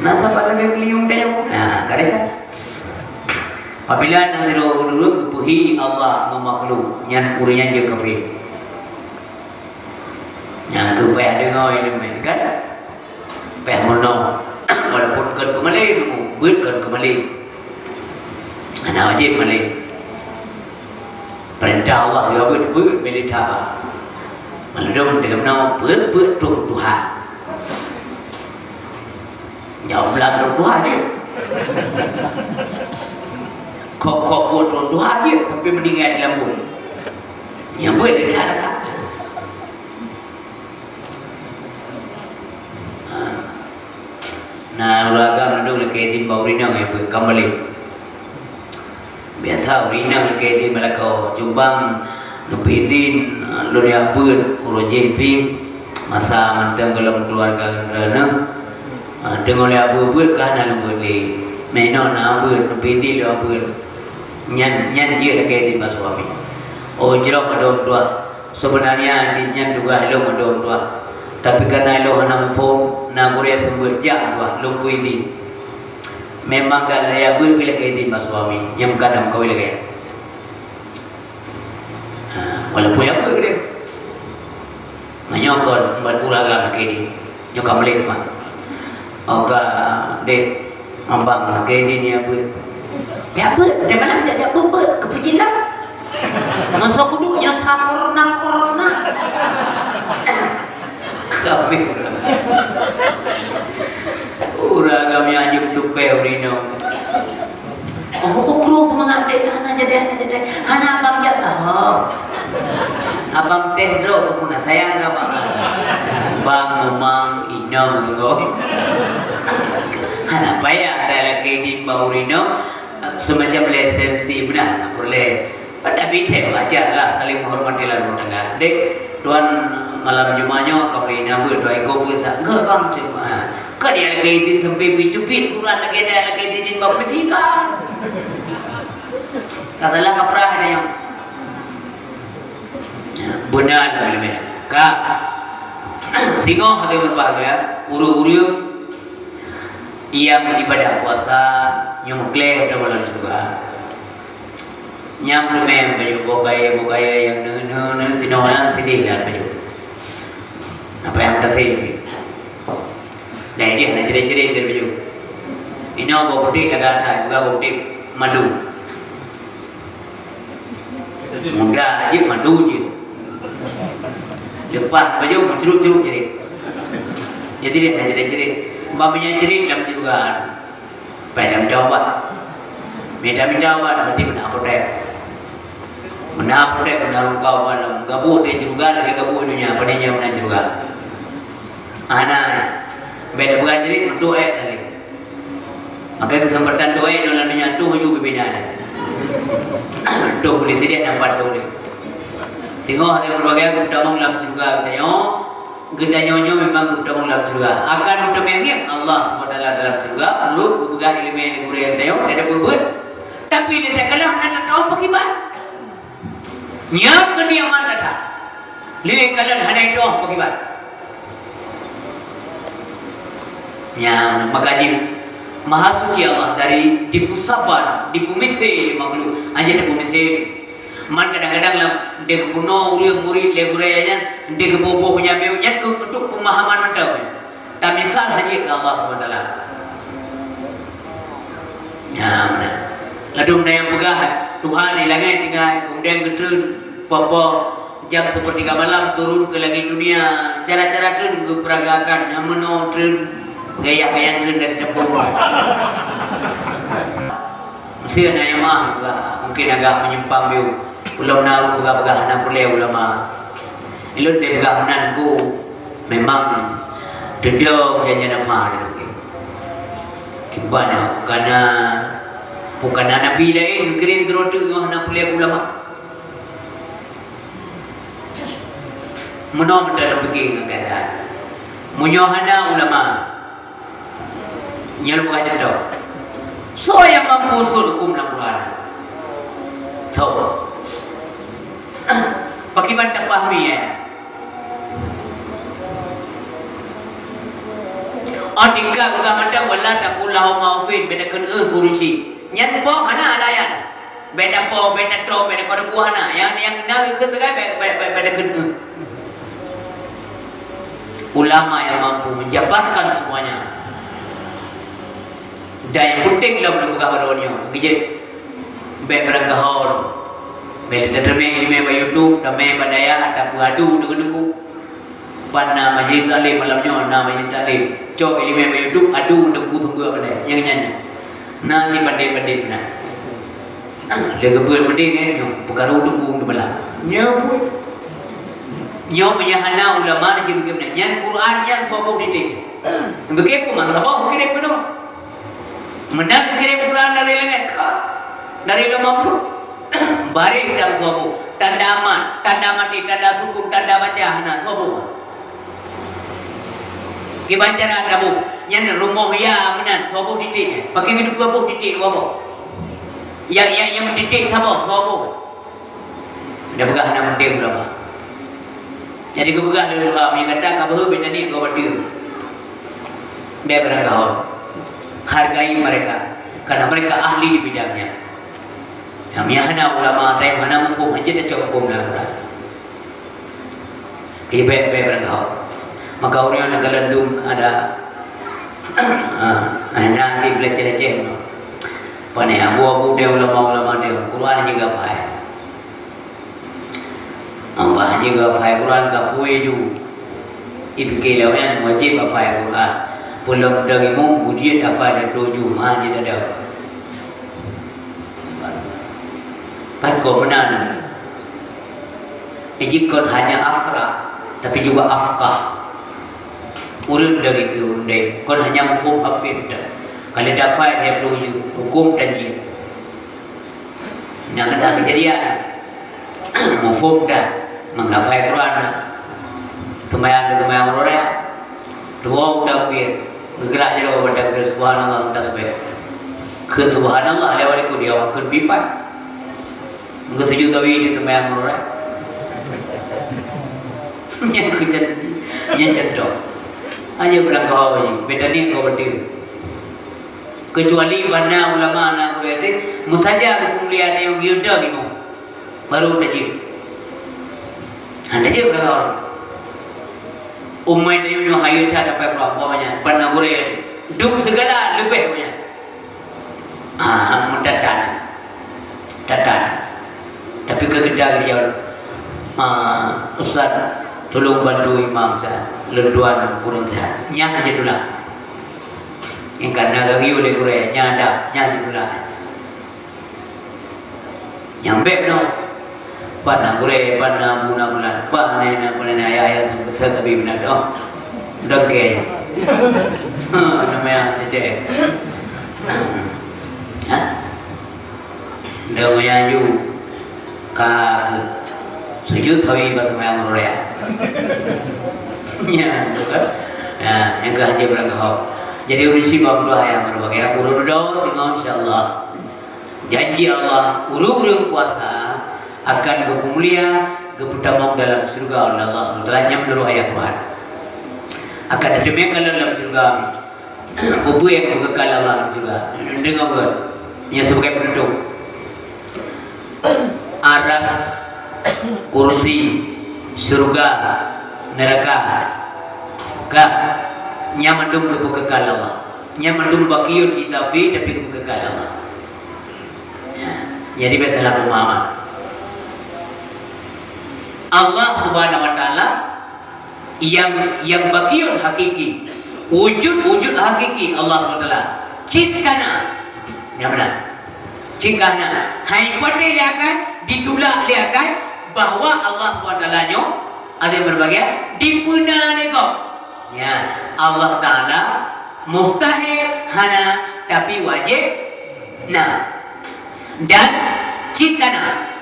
Na sapat lagèe geuliueng tanyoe? Nah, ka desya. Apabila na sidroe ureueng geupeuhi Allah ngon makhluk, nyan ureueng nyan jeuet kafé. Nyang keu payah deungoe ileumèe, kan? Payah meurunoe. Walaupun kon keu malèe, beuet kon keu malèe. Hana wajéb malèe. Peurintah Allah geubeuet, beuet milék that. Mandum deungon meunoe, beuet-beuet trok tuha. Nyoe blang trok tuha jeuet. Kok-kok buet trok tuha jeuet, tapi meuninggai di lambung. Nyang buet dekat dah. Ha. Nah, ureueng agam ladôm lakèe idin bak ureueng inong nyang buet ka malèe. Biasa ureueng inong lakèe idin bak lakoe, cuma neupeuidin, lôn jak beuet uroe jih pih masa mantong gohlom keuluwarga droeneuh. Ha, teungoh lé abeuet-beuet ka hana lôn beuet lé. Meunoe na abeuet, neupeuidin lé abeuet. Nyan, nyan jeuet lakèe idin bak suami. Oh, jroh padum tuah. Sebenarnya jih nyan tugaih lôn mandum tuah, tapi karena lôn hana muphom, na gurèe seumeubeuet jak tuah lôn peu idin. Memang ka lheueh beuet pih lakèe idin bak suami nyang ka na meukawen lagèe. Ha, walaupun ya beuet deh. Meunyoe kon buet ureueng agam lakèe idin. Nyoe ka malèe teuma. Oh ka, deh, abang lakèe idin ya beuet. Ya beuet, di malam jak beuet-beuet, keupeue cit lom? Ngon soe kudu nyoe sampurna-purna. Kami. Ureueng agam nyang jeuet tupèe ureueng inong. Oh, ukrong seumangat deh, hana jadi, hana jadi. Hana abang jak saho. Abang teh droe peue na sayang keu abang. Bang, memang inong deungoe. Hana payah dah lakèe idin bak ureueng inong, semacam lisensi beuna hana peureulèe. Tapi teuh wajar lah saling menghormati lam rumah tangga. Dek, tuan malam Jumat nyoe ka bri na beuet dua ekor beuet sa. Enggak bang, cuma. Ka dia lakèe idin sampai beuet-beuet surat lagèe dia lakèe idin bak polisi ka. Ka salah kaprah dia. Beuna lagèe ka. Singoh hati berbahagia, ureueng-ureueng nyang ibadah puasa nyoe meuklèe lam alam syeuruga. Nyang teumèe bacut boh kayèe, boh kayèe nyang neu-neu-neu sinoe nyan sidéh that bacut. Apa nyang tasé? Nah, dia nak jerit-jerit dia baju. Inoe bawang putéh agak atas, bukan bawang putéh madu. Muda aja madu je. Lepas baju, mencerut-cerut jerit. Jadi dia nak jerit-jerit. Bak meunyo jerit lam syeuruga. Pai dah minta ubat. Minta-minta ubat, berarti beuna protek. Beuna protek, beuna rukau malam. Gabuek di syeuruga, lagèe gabuek donya, padahai nyan beuna syeuruga. Hana, bèk tapeugah jerit, meutuek tali. Maka keuseumpatan tuek nyoe lam donya tuh maju beubina lé. Tuh boleh sediah nampak tuh lé. Singoh ada berbagai geutamong lam syeuruga geutanyoe. Geutanyoe nyoe memang geutamong lam syeuruga. Akan geutamong ngieng Allah subhanahu wa taala dalam syeuruga, meunurot geupeugah ileumèe lé gurèe geutanyoe, ada peubuet. Tapi lé takalon hana tatu'oh pakriban. Nyan keuh nikmat that. Lé kalon hana tatu'oh pakriban. Nyan maka jih Maha Suci Allah dari dipeusaban, dipeumiséh lé makhluk. Hana dipeumiséh. Man kadang-kadang lam deuh peunoh ureueng murit lé gurèe nyan, deuh geuboh-boh meunyo nyan keuh untuk peumahaman mantong. Tamisal hana keu Allah subhanahu wa taala. Nyan meunan. Ladôm na nyang peugah Tuhan di langèt tinggai, kemudian geutreun po-po jam sepertiga malam turun ke langit dunia. Cara-cara treun geupeuragakan nyang meunoe treun, gaya-gaya treun dan tempur. Mesti na nyang meu'ah juga, mungkin agak menyimpang biu. Ulôn na peugah-peugah hana peureulèe ulama. Ulôn lé peugah meunan ku memang teudong janji nafah di lôn. Kiban na bukana, bukana nabi laén geukirém droe teuk nyoe hana peureulèe ulama. Meunoe meuteupike ngon keadaan. Meunyoe hana ulama, nyoe bukan contoh. Soe nyang mampu usul huköm lam Quran? Soe? Pakriban tapahami, ya? Oh, tingkat geupeugah mantong, "Wala taqul lahuma uffin," beda kheun, "Eh, guru cik." Nyan po hana alayan. Beda po, beda tro, beda kode buah na. Yang, yang na keu segai, beda, beda, beda kheun. Ulama yang mampu menjabarkan semuanya. Dan yang penting lom lôn peugah baroe nyoe, geujeuet bèk beurangkahor. Bèk tateumé ileumèe bak YouTube, tamé bak dayah, tapeuadu deungon teungku. Pan na majlis taklim malam nyoe, na majlis taklim. Cok ileumèe bak YouTube, adu deungon teungku sumbeue balèe. Nyang nyan. Na di banding-banding na. Lé geubeuet meudeh, eh, nyoe peukaru teungku di balah. Nyoe pun. Nyoe meunyo hana ulama na cit beukeue meunan. Nyan Quran nyan soe boh titik. Beukeue pun man saboh kirém keunoe. Meunan kirém Quran dari langèt ka. Dari Lauh Mahfuz. Baréh dan soe boh. Tanda amat, tanda maté, tanda sukun, tanda baca hana soe boh. Kiban cara taboh, nyan rumoh ya meunan, soe boh titik. Pakri dua boh titik, dua boh. Nyang, nyang, nyang titik saboh, soe boh. Dah peugah hana penting ulama. Jadi geupeugah lé ulama, meunyo gata ka beuhe bèk taniek gob ateueh. Bèk beurangkahor. Hargai mereka, karena mereka ahli di bidangnya. Nyang meunyo hana ulama, tai hana muphom, hana tacok huköm dalam Quran. Ibèk-ibèk beurangkahor. Maka ureueng nyang galak dum ada, ah, nah, nanti beuleceh-leceh. Pane abu-abu deh ulama-ulama deh, Quran jih geuhafai. Ambah jih geuhafai Quran, geuhafai ju. Ipike lewat nyan wajib hafai Quran. Peulom dong imum, ujian hafai dua ploh ju, ha, jih tada. Pakon meunan. Jih kon hanya aqra, tapi juga afqah. Ureueng dari keu ureueng deh, kon hanya muphom hafid dah. Kalau dapat dia perlu ju hukum dan jih. Nyang keunan keujadian. Muphom dah, menghafai Quran dah. Seumayang keu seumayang uroe raya. Dua utak ubit, geugerak jaroe bak takbir subhanallah tasbih. Kheun subhanallah lewat ikut dia awak kheun bipan. Geusujud tawi di teumanyong uroe. Nyan keujan, nyan contoh. Hanya beurangkaho jih, bèk taniek gob ateueh. Kecuali bak na ulama na gurèe teuh, meusaja geupeumiléh ateueh nyang geuyue dong imoe. Baru tajeuet. Hana tajeuet beurangkaho. Umai tanyoe nyoe hayeu that dapat keuluwa umpamanya, ban na gurée dum sigala leubeh geuh nyan. Ah, meutatan. Tatan. Tapi keu geutanyoe, ah, ustaz, tulông bantu imam sa, lôn tuan ureueng sa. Nyan aja tulah. Nyang ka na gagiyue lé gurée, nyan ada, nyan aja tulah. Nyang bék nyoe, pat na gurée, pat na bu na bulan, pat na, na, na, na ayah-ayah seubeutôi tapi beuna doh. Dengke. Ha, nama yang cecek. Ha? Dong yang ju ka ke sujud sawi bak semayang gurée. Ya, betul kan? Ya, yang ke haji berangkat. Jadi urisi bab dua yang berbagai. Aku duduk singo, insyaallah. Janji Allah, ureueng-ureueng puasa akan geupeumulia, geupeutamong dalam syeuruga oleh Allah subhanahu wa taala, nyan meunurot ayat Quran. Akan teumé kalon lam syeuruga. Peue nyang geukeukai Allah lam syeuruga? Deungoe beuet. Nyan sibagai peunutôp. Aras, kursi, syeuruga, neuraka. Ka, nyan mandum geupeukeukai Allah. Nyan mandum baqiyun idafi, tapi geupeukeukai Allah. Ya, jadi bèk salah pemahaman. Allah Subhanahu wa Taala yang, yang baqiyun hakiki, wujud-wujud hakiki Allah Subhanahu wa Taala. Cit ka na. Nyang meunan. Cit ka na. Hai kuaté lé akan ditulak lé akan bahwa Allah Subhanahu wa Taala nyoe, azim berbagai, dipeuna lé gob. Ya, Allah Taala mustahil hana, tapi wajéb na. Dan cit ka na.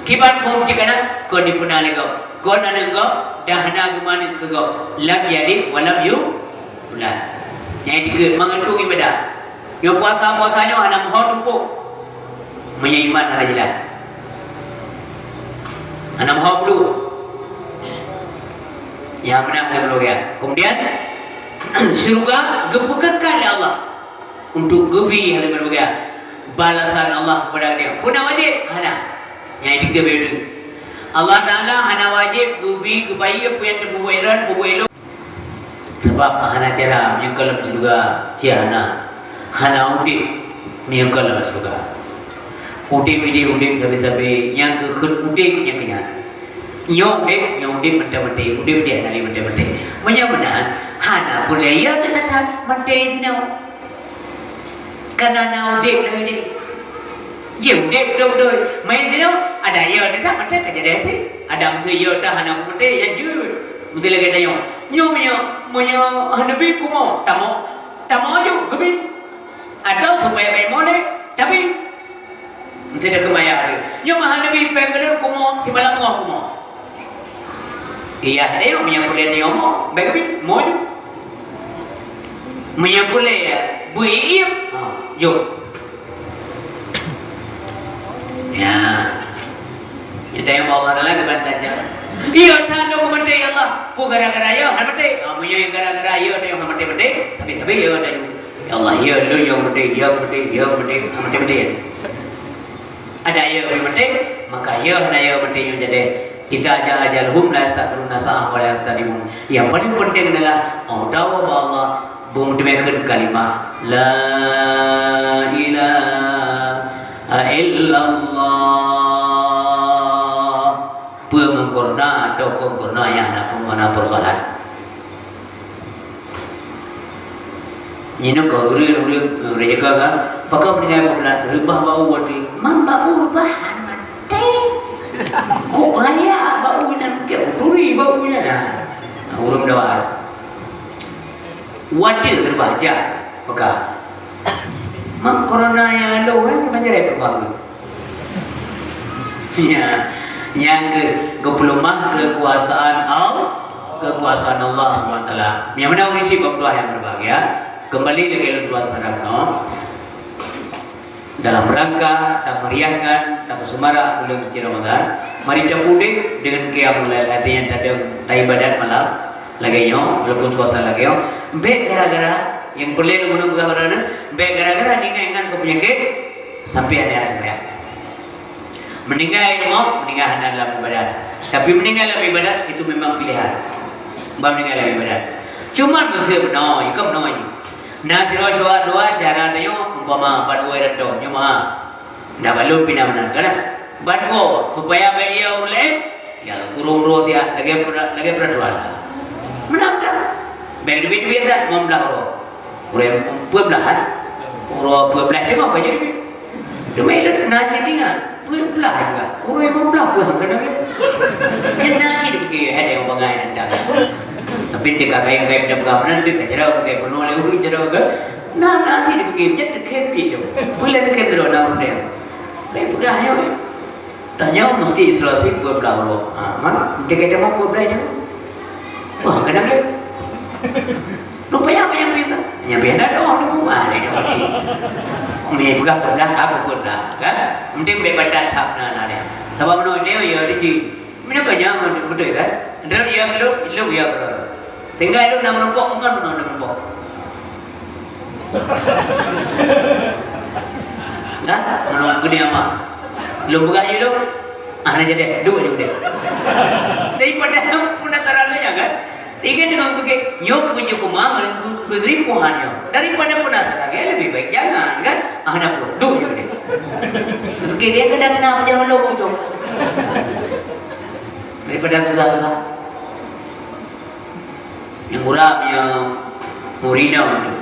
Kiban phôn cit ka na, kon dipeuna lé gob. Kon aneuk gob, dan hana geumeuaneuk keu gob. Lam yalid wa lam yu-, yulad. Nyang dikeue mangat tu ibadah. Nyoe puasa-puasa nyoe hana meuho tumpôk. Meunyoe iman hana jeulaih. Hana meuho bulu. Nyang meunan lé bulu ya. Kemudian, syeuruga geupeukeukai lé Allah. Untuk geubi hana meureuga balasan Allah kepada dia. Peue na wajéb? Hana. Nyang dikeue beude. Allah Taala hana wajéb geubi geubayeue peue nyang teubuet ilôn, teubuet ilôn. Sabab hana cara meunyoe ka lam syeuruga, cit hana. Hana udép meunyoe ka lam syeuruga. Udép idéh udép sabe-sabe, nyang keu kheun udép nyang keu nyan. Nyoe udép, nyoe udép mantong maté, udép deh hana lé mantong maté. Meunyoe meunan, hana peureulée ya teutatap maté sinoe. Kana na udép lagée nyan. Jih udép beutôi-beutôi. Main sinoe, ada ya teutab maté ka jadi hase. Ada meuseu ya teuh hana maté, ya jeuet. Meuseu lagée tanyoe. Nyoe meunyoe, meunyoe hana bi kumoe, tamoe, tamoe aju geubi. Atawa supaya bai molek, tapi meuseu dah keumayang tu. Nyoe mah hana bi péng keulôn kumoe, simalam ngon kumoe. Iya, ayo, meunyoe peureulée tanyoe mo, bék keubiet, mo ju. Meunyoe peureulée, beuiéb, ha, jok. Ya. Nyata nyang bak Allah Taala geubantai jak. Iya, that lôn keumaté, ya Allah. Peue gara-gara ya, hana maté. Ha, meunyoe gara-gara ya, tanyoe hana maté-maté, tapi-tapi ya, tanyoe. Ya Allah, ya, lôn nyang maté, ya maté, ya maté, hana maté-maté. Ada ya maté, maka ya hana ya maté nyoe jadi. Idza jaa ajaluhum la yasta'khiruna sa'ah wa la yastaqdimun. Yang paling penting adalah, oh, dawa bak Allah, beumeuteumé kheun kalimah la ilaha illallah. Peue ngon korna atau kon korna nyang hana peue-, hana persoalan. Nyoe keu ureueng-ureueng, ureueng jaga kan, pakon meuninggai bak bulan, reubah bak u watèe. Mam bak u reubah hana maté. Kok raya bak u nyan, keu uturi bak u nyan. Nah, ureueng dawa. Watèe reubah jak, maka. Mak corona nyang ado, eh, macam mana tu bang? Ya, nyang ke, geupeulumah kekuasaan Allah, kekuasaan Allah Subhanahu wa Taala. Nyang mana ureueng syiek bak tuah nyang berbahagia, kembali lagi lôn tuan sadang no. Dalam rangka tameriahkan, tapeuseumarak buleuen suci Ramadan, mari tapeudeh deungon qiyamul lail, artinya tadong taibadat malam lagèe nyoe, walaupun suasana lagèe nyoe, bèk gara-gara nyang peureulèe lôn meunurot peugah bak droeneuh, bèk gara-gara ingat-ingat keu peunyakét, sampai hana seumayang. Meuninggai rumoh, meuninggai hana lam ibadat. Tapi meuninggai lam ibadat, itu memang pilihan. Ban meuninggai lagèe ibadat. Cuma meuseu meunoe, kon meunoe jih. Na sidroe syuhada dua syarat nyoe, umpama ban uroe dan tom, nyoe meuah. Nah, ban lôn pih na meunan, kan? Ban goe, supaya bèk ia ureueng laén, ya, kurong droe siat, lagèe, lagèe peuraturan. Meunan, meunan. Bèk teubiet-teubiet that, limong blah uroe. Uroe peuet blah, kan? Uroe peuet blah teungoh ka jadi. Teuma ilôn na cit ingat, peuet blah juga. Uroe limong blah peuet hana lé. Nyan na cit dipike, hai deh, bangai nyan dah. Tapi teuka kayém-kayém dah peugah meunan, teuka carông, kayém peunoh lé ureueng carông kan. Na, na cit dipike, nyan teuka pih tu. Peue lé teuka droe na ureueng. Tapi peugah nyoe. Tanyoe meusti isolasi peuet blah uroe. Ha, man, teuka teuma peuet blah nyoe. Wah, kadang dia. Rupanya apa yang pindah? Yang pindah doh tu. Ah, dia doh. Ni peugah peudah, aku peudah, kan? Mungkin bebas dah tak pernah ada. Sebab menurut dia, ya, dia cik. Mana kau nyaman, betul, kan? Dan dia belum, belum, ya, belum. Tinggal itu nak menumpuk, bukan, nak menumpuk. Nah, menurut dia mah. Belum peugah je tu. Ah, nak jadi, dua je udah. Daripada penasaran saja, kan? Tiga dengan pergi, nyoe puji kumah, ku-, ku-, ku-, ripuhan nyoe. Daripada penasaran, ya lebih baik jangan, kan? Ah, nak puluh, dua je udah. Pergi dia ke dan nak jangan lupa tu. Daripada susah-susah. Nyang murah punya ureueng inong tu.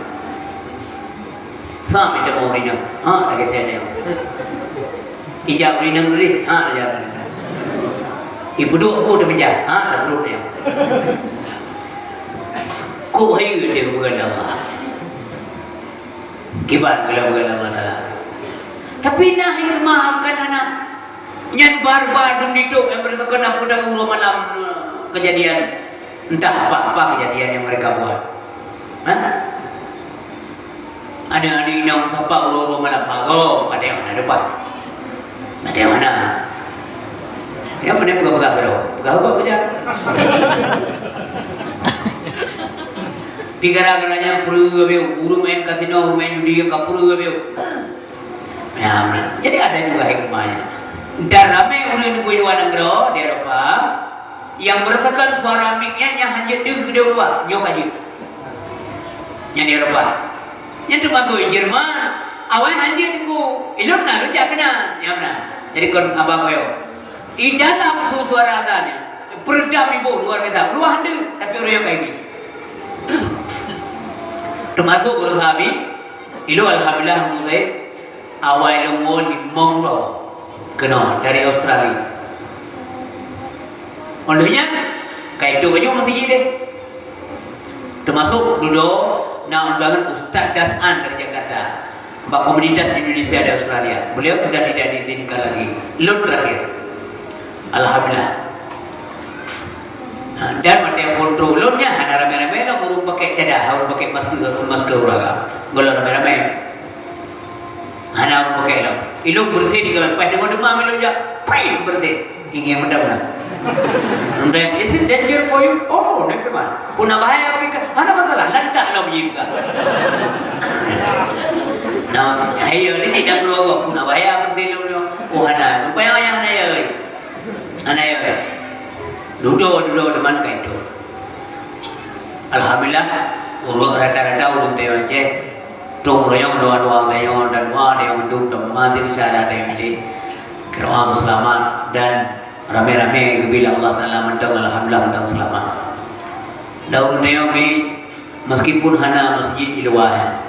Sa minta ureueng inong. Ha, lagèe saya ni. Ijak ureueng inong tadi. Ha, ijak ureueng inong. Ipeuduk bu teumijah. Ha, tak terus dia. Kok hai dia bukan Allah. Kiban gula-gula Allah Taala. Tapi na hikmah bukan anak. Nyan barbar dum dituk yang bertekan apa dah uroe malam, eh, kejadian. Entah apa-apa kejadian yang mereka buat. Hah? Ada anak inong sapa uroe-uroe malam bago, ada yang mana depan. Ada yang mana? Ya, mana pegang-pegang kau? Pegang kau kerja. Pi gara-gara nyan peureuh habéh, ureueng main kasino, ureueng main judi ka peureuh habéh. Ya, jadi ada juga hikmahnya. Dan ramai ureueng di luar negeri, di Eropa, yang merasakan suara mik nyan, nyang hanjeuet deuh keudeh luwa, nyoe ka jeuet. Nyang di Eropa. Nyang teumasuk di Jerman, awai hanjeuet teungku. Ilôn na rujak keunan, nyang meunan. Jadi kon abang koyo. Di dalam su-, suara azan nyan, peureudah iboh luar biasa. Luwah deuh, tapi ureueng nyoe ka ibi. Teumasuk berusaha bi, ilôn alhamdulillah, Abu Zaid, awai lôn woe limong droe keunoe dari Australia. Óh lheueh nyan, ka itôp bacut meuseujid deh. Teumasuk dudoe na undangan Ustaz Das'an dari Jakarta, bak komunitas Indonesia di Australia. Beliau sudah tidak diizinkan lagi. Lôn terakhir. Alhamdulillah. Ha, dan watèe foto lôn nyan hana ramé-ramé lom, ureueng pakai cadar, ureueng pakai masker, masker ureueng. Gohlom ramé-ramé. Hana ureueng pakai lom. Ilôn beureuséh di kamar, pas deungoe demam ilôn jak, pring, beureuséh. Ingat mantap lah. And then, "Is it danger for you?" "Oh, never mind." Peue na bahaya bagi kah? Hana masalah, lantak lom jih buka. Nah, ayo ni cit dan guru aku, peue na bahaya bagi lôn nyoe? Oh, hana. Rupanya ayah hana ya. Hana ya. Dudoe, dudoe teuma ka itôp. Alhamdulillah, ureueng rata-rata ureueng Taiwan Aceh, tông royong doa-doa Taiwan dan doa Taiwan mandum, dan doa di syahada Taiwan di. Kira seulamat dan ramé-ramé geubila Allah Taala mantong, alhamdulillah, mantong seulamat. Dan ureueng Taiwan mi, meskipun hana masjid di luwa,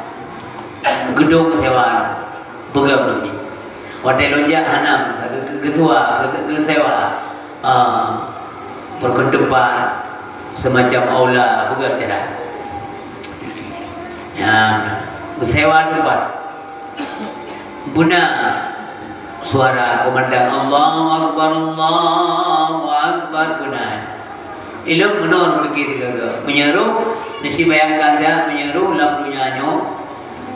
gedong geusewa, peugah masjid. Watèe lôn jak hana, geu-, geu-, geusewa, geu-, geusewa. Ah, perketupat, semacam aula, peugah cara. Ya, geusewa teumpat. Beuna suara komandan, "Allahu Akbar, Allahu Akbar," beuna. Ilôn meunoe meunyoe, meunyoe, meunyoe, meunyoe,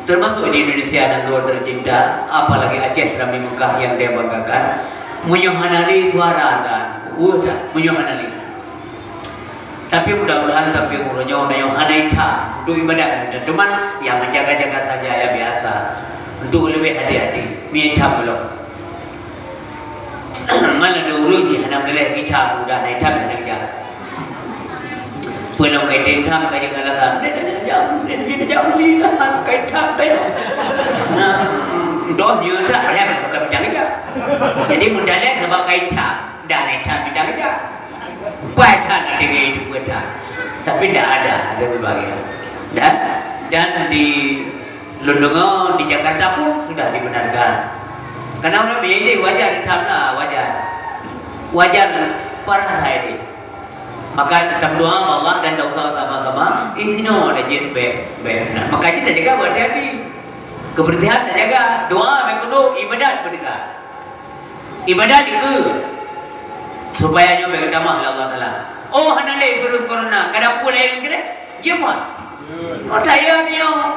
Termasuk di Indonesia, nanggroe tercinta, apalagi Aceh serambi Mekah yang dia banggakan. Meunyoe hana lé suara azan, uh, dah, meunyoe hana lé. Tapi mudah-mudahan sampai uroe nyoe, nyoe hana itam untuk ibadat. Dan cuman, ya, menjaga-jaga saja, ya, biasa. Untuk lebih hati-hati. Mi itam belum. Mana ada ureueng jih hana meuleleh gita muda na itam hana gita. Peue lom kai teuntang ka jeuet alasan, "Nyan tajak jam, nyan tajak meusilahan, kai that tayong." Nah, doh nyoe that, ya, bukan bidang ija. Jadi, meudaleh sabab kai that, dan kai that bidang ija. Pai that, ada gaya itu buat that. Tapi tidak ada, ada berbagai. Dan, dan di Lôn deungoe di Jakarta pun sudah dibenarkan. Karena orang biaya ini wajar, ditamna wajar. Wajar parah hai deh. Maka tamdoa bak Allah dan tak usah sama-sama, eh, sinoe dah jeuet bèk, bèk. Nah, maka jih tajaga, berhati-hati. Kebersihan tajaga, doa bèk keunoe, ibadat beuteuka. Ibadat dikeue supaya nyoe bèk geutamah lé Allah Taala. Oh, hana lé virus corona, kadang peue laén keu lé? Jeuet. Oh, tayang nyoe.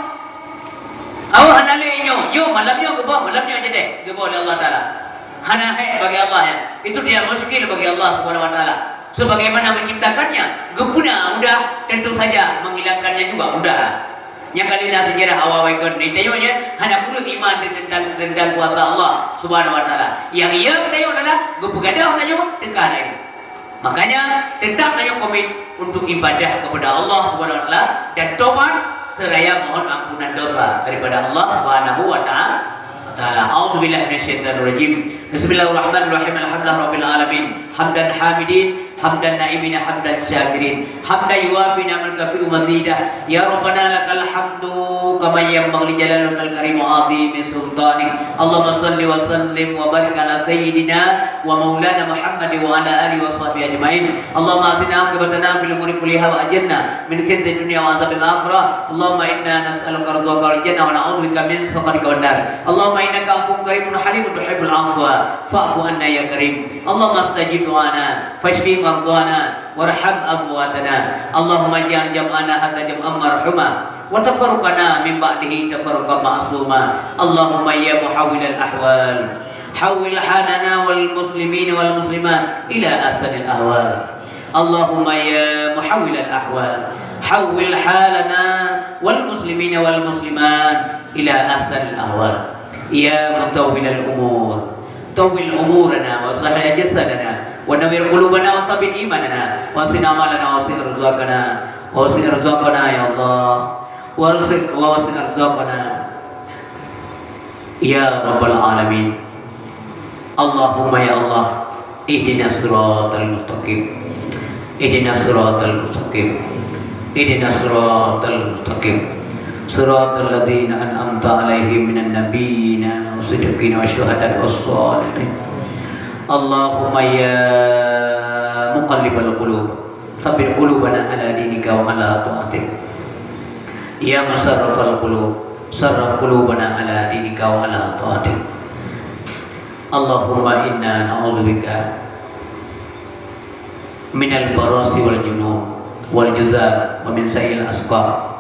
Oh, hana lé nyoe. Nyoe malam nyoe geuboh, malam nyoe jadeh geuboh lé Allah Taala. Hana hék bagi Allah nyan. Itu tidak muskil bagi Allah Subhanahu Wa Taala. Sebagaimana menciptakannya, geupeuna mudah, tentu saja menghilangkannya juga mudah. Nyang ka lheueh na seujarah awai-awai kon, di tanyoe nyan hana kureueng iman teuntang, teuntang kuasa Allah Subhanahu Wa Taala. Nyang iya tanyoe adalah geupeugadôh tanyoe teuka laén. Makanya, tetap tanyoe komit untuk ibadah kepada Allah Subhanahu Wa Taala dan tobat seraya mohon ampunan dosa daripada Allah Subhanahu Wa Taala. Taala. A'udzubillahi minasyaitonirrajim. Bismillahirrahmanirrahim. Alhamdulillahirabbil alamin. Hamdan hamidin, hamdan naimina, hamdan syakirin. Hamdan yuwafi ni'mal kafi'u mazidah. Ya Rabbana lakal hamdu kama yanbaghi li jalali wajhikal karim wa 'azimi sultanik. Allahumma shalli wa sallim wa barik ala sayyidina wa maulana Muhammad wa ala alihi wa sahbihi ajmain. Allahumma ahsin aqibatana fil umuri kulliha wa ajirna min khizyid dunya wa azabil akhirah. Allahumma inna nas'aluka ridhaka wal jannah wa na'udzubika min sakhatika wan nar. Allahumma innaka afuwwun karimun halimun tuhibbul afwa fa'fu anna ya karim. Allahumma stajib du'ana, fashfi mardhana, warham amwatana. Allahumma ij'al jam'ana hadza jam'an marhuma, wa tafarruqana min ba'dihi tafarruqan ma'suma. Allahumma ya muhawwilal ahwal, hawwil halana wal muslimina wal muslimat ila ahsanil ahwal. Allahumma ya muhawwilal ahwal, hawwil halana wal muslimina wal muslimat ila ahsanil ahwal. Ya mutawwilal umur, tawwil umurana wa sahih jasadana wa nawwir qulubana wa tsabbit imanana wa hasin amalana wa wasi' arzaqana, wa wasi' arzaqana ya Allah, wa wasi', wa wasi' arzaqana ya Rabbal alamin. Allahumma ya Allah, ihdinas siratal mustaqim. Ihdinas siratal mustaqim. Ihdinas siratal mustaqim. Siratal ladzina an'amta 'alaihim minan nabiyyina was siddiqina wasy syuhada'i was shalihin. Allahumma ya muqallibal qulub, tsabbit qulubana 'ala dinika wa 'ala tha'atik. Ya musarrifal qulub, sarrif qulubana 'ala dinika wa 'ala tha'atik. Allahumma inna na'udzubika minal barasi wal junun wal juzam wa min sa'iil asqam.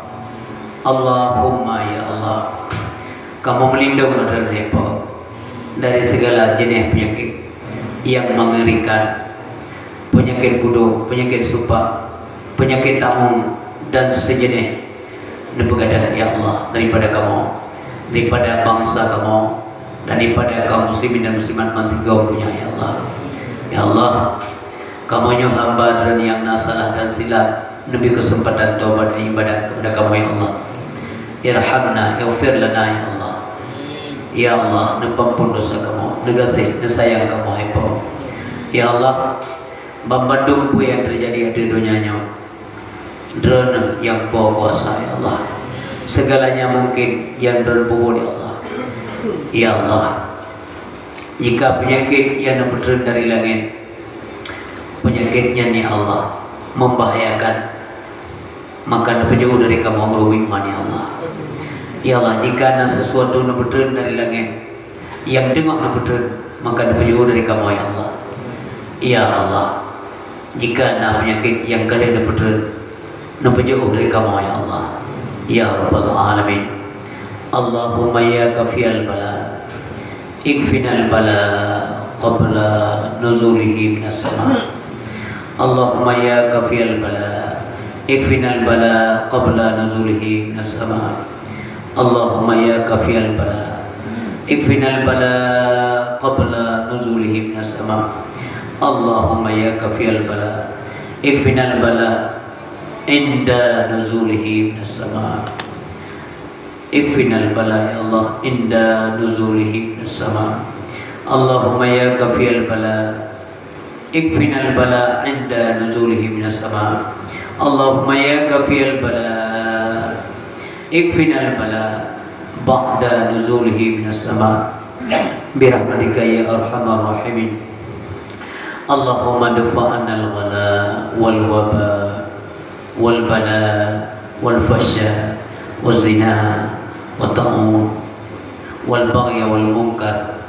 Allahumma ya Allah, kamoe meulindong droe hai Po dari segala jeuneh peunyakét nyang mengerikan, peunyakét budôk, peunyakét supak, peunyakét taun dan sejeuneh. Neupeugadôh, ya Allah, daripada kamoe, daripada bansa kamoe, dan daripada kaum muslimin dan muslimat bansigom donya, ya Allah. Ya Allah, kamoe nyoe hamba droe nyang na salah dan silap, neubri keuseumpatan taubat dan ibadat kepada kamoe, ya Allah. Irhamna, ighfir lana, ya Allah. Ya Allah, neupeuampon dosa kamoe, neugaséh, neusayang kamoe, hai Po. Ya Allah, banmandum peue nyang teujadi ateueh donya nyoe, Droeneuh nyang Po kuasa, ya Allah. Segalanya mungkin nyang Droeneuh peubuet, ya Allah. Ya Allah, jika peunyakét nyang neupeutrön dari langét, peunyakét nyan, ya Allah, membahayakan, maka neupeujôh dari kamoe meureumi'man, ya Allah. Ya Allah, jika na sesuatu neupeutrön dari langét, nyang teungoh neupeutrön, maka neupeujôh dari kamoe, ya Allah. Ya Allah, jika na peunyakét nyang ka lheueh neupeutrön, neupeujôh dari kamoe, ya Allah. Ya Rabbal Alamin. Allahumma ya kafiyal bala, ikfinal bala qabla nuzulihi minas sama. Allahumma ya kafiyal bala, ikfinal bala qabla nuzulihi minas sama. Allahumma ya kafiyal bala, ikfinal bala qabla nuzulihi minas sama. Allahumma ya kafiyal bala, ikfinal bala inda nuzulihi minas sama. Ikfinal bala, ya Allah, inda nuzulihi minas sama. Allahumma ya kafiyal bala, ikfinal bala inda nuzulihi minas sama. Allahumma ya kafiyal bala, ikfinal bala ba'da nuzulihi minas sama. Birahmatika ya arhamar rahimin. Allahumma dfa' 'annal ghala wal waba wal bala wal fahsya waz zina wat ta'un wal baghya wal munkar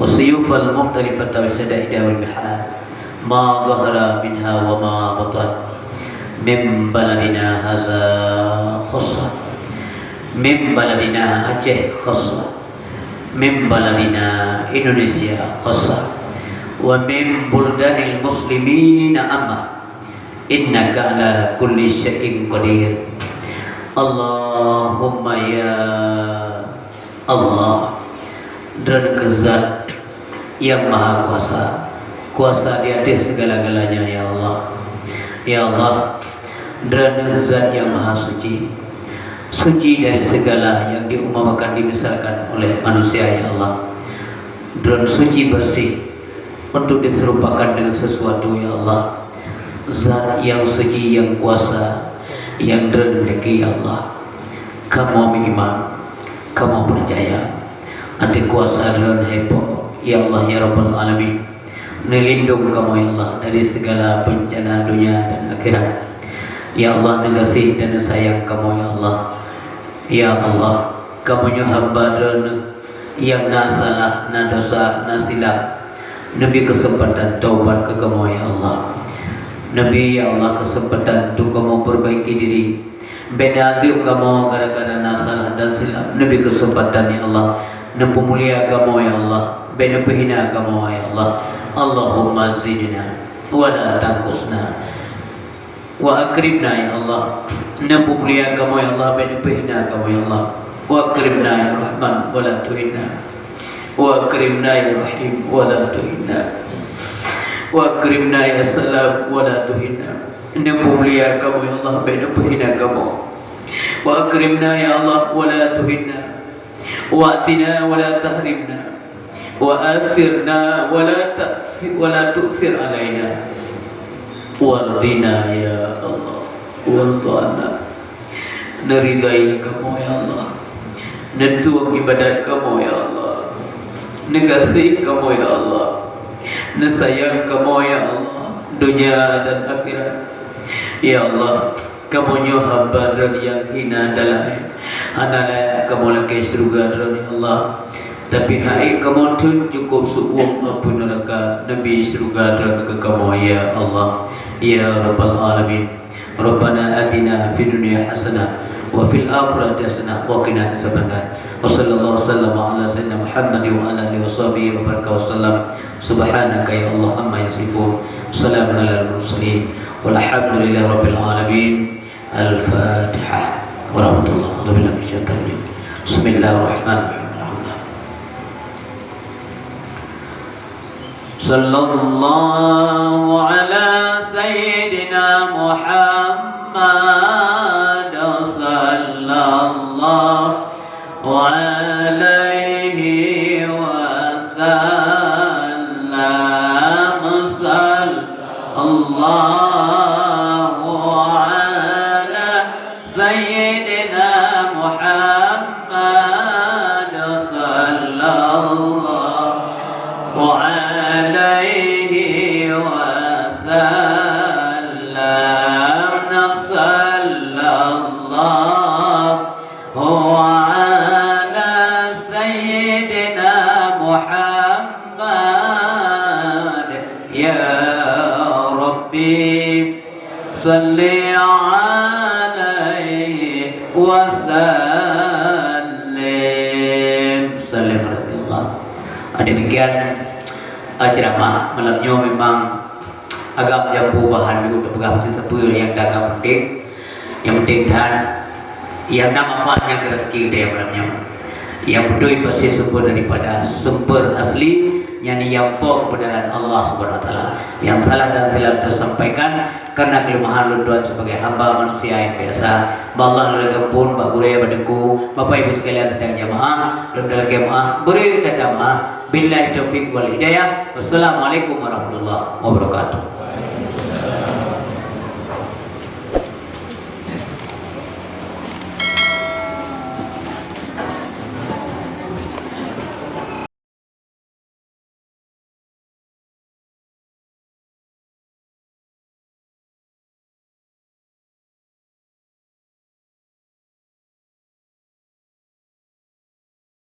was suyufal mukhtalifata was syada'ida wal mihal ma dhahara minha wa ma batan, min baladina haza khassah, min baladina Aceh khassah, min baladina Indonesia khassah, wa min buldanil muslimina amma, innaka ala kulli syai'in qadir. Allahumma ya Allah, Droeneuh kheueh Zat nyang Maha Kuasa, kuasa di ateueh sigala-galanya, ya Allah. Ya Allah, Droeneuh Zat nyang Maha Suci, suci dari segala yang diumpamakan, dimisalkan oleh manusia, ya Allah. Droeneuh suci bersih untuk diserupakan dengan sesuatu, ya Allah. Zat nyang suci, nyang kuasa, nyang Droeneuh miliki, ya Allah. Kamoe meuiman, kamoe peucaya ateueh kuasa Droeneuh hai Po, ya Allah, ya Rabbal Alamin. Neulindong kamoe, ya Allah, dari segala bencana dunia dan akhirat. Ya Allah, neugaséh dan neusayang kamoe, ya Allah. Ya Allah, kamoe nyoe hamba Droeneuh nyang na salah, na dosa, na silap. Neubri keuseumpatan taubat keu kamoe, ya Allah. Neubri, ya Allah, keuseumpatan untuk kamoe peubaiki diri. Bék neuazeueb kamoe gara-gara na salah dan silap. Neubri keuseumpatan, ya Allah, neupeumulia kamoe, ya Allah. Bék neupeuhina kamoe, ya Allah. Allahumma zidna wa la tanqusna. Wa akrimna, ya Allah. Neupeumulia kamoe, ya Allah, bék neupeuhina kamoe, ya Allah. Wa akrimna, ya Rahman, wa la tuhinna. Wa akrimna, ya Rahim, wa la tuhinna. Wa akrimna, ya Salam, wa la tuhinna. Neupeumulia kamoe, ya Allah, bék neupeuhina kamoe. Wa akrimna, ya Allah, wa la tuhinna. Wa'tina wa la tahrimna. Wa atsirna wa la ta'si-, wa la tu'tsir alaina. Wardina ya Allah, warda 'anna. Neuridai kamoe ya Allah. Neutueng ibadat kamoe ya Allah. Neugaséh kamoe ya Allah. Neusayang kamoe ya Allah, dunia dan akhirat. Ya Allah, kamoe nyoe hamba Droen nyang hina dan laén. Hana layak kamoe lakée syeuruga Droen, ya Allah. Tapi hai kamoe teuk cukôp su'uem apui neuraka, neubri syeuruga Droen keu kamoe, ya Allah, ya Rabbal Alamin. Rabbana atina fid dunya hasanah wa fil akhirati hasanah wa qina azabannar. Wa sallallahu wasallama ala sayyidina Muhammadin wa ala alihi wa sahbihi wa baraka wa sallam. Subhanaka ya Allah amma yasifun. Salamun alal mursalin. Walhamdulillahi rabbil alamin. Al-Fatihah. Warahmatullahi wabarakatuh. Bismillahirrahmanirrahim. Sallallahu ala sayyidina Muhammad. Sallallahu alaihi wasallam. Sallallahu ala sayyidina Muhammad. Sallallahu alaihi wasallam. Sallallahu ala sayyidina Muhammad. Ya Rabbi, salli alaihi wa sallim. Sallim ala Rasulullah. Demikian, eh, ceramah malam nyoe memang agak jampu bahan dulu, tapeugah sapeue nyang agak penting. Nyang penting that, nyang na manfaat nyan keu rezeki geutanyoe malam nyoe. Nyang beutôi pasti sumber daripada sumber asli Nyan nyang po keubeunaran Allah Subhanahu wa Taala. Nyang salah dan silap teusampaikan karena keuleumahan lôn tuan sebagai hamba manusia nyang biasa. Bak Allah lôn lagée pun bak gurée, bak teungku, Bapak Ibu sekalian sidang jamaah, lôn lagée maah, bri tata maah. Billahi taufiq wal hidayah. Wassalamualaikum warahmatullahi wabarakatuh.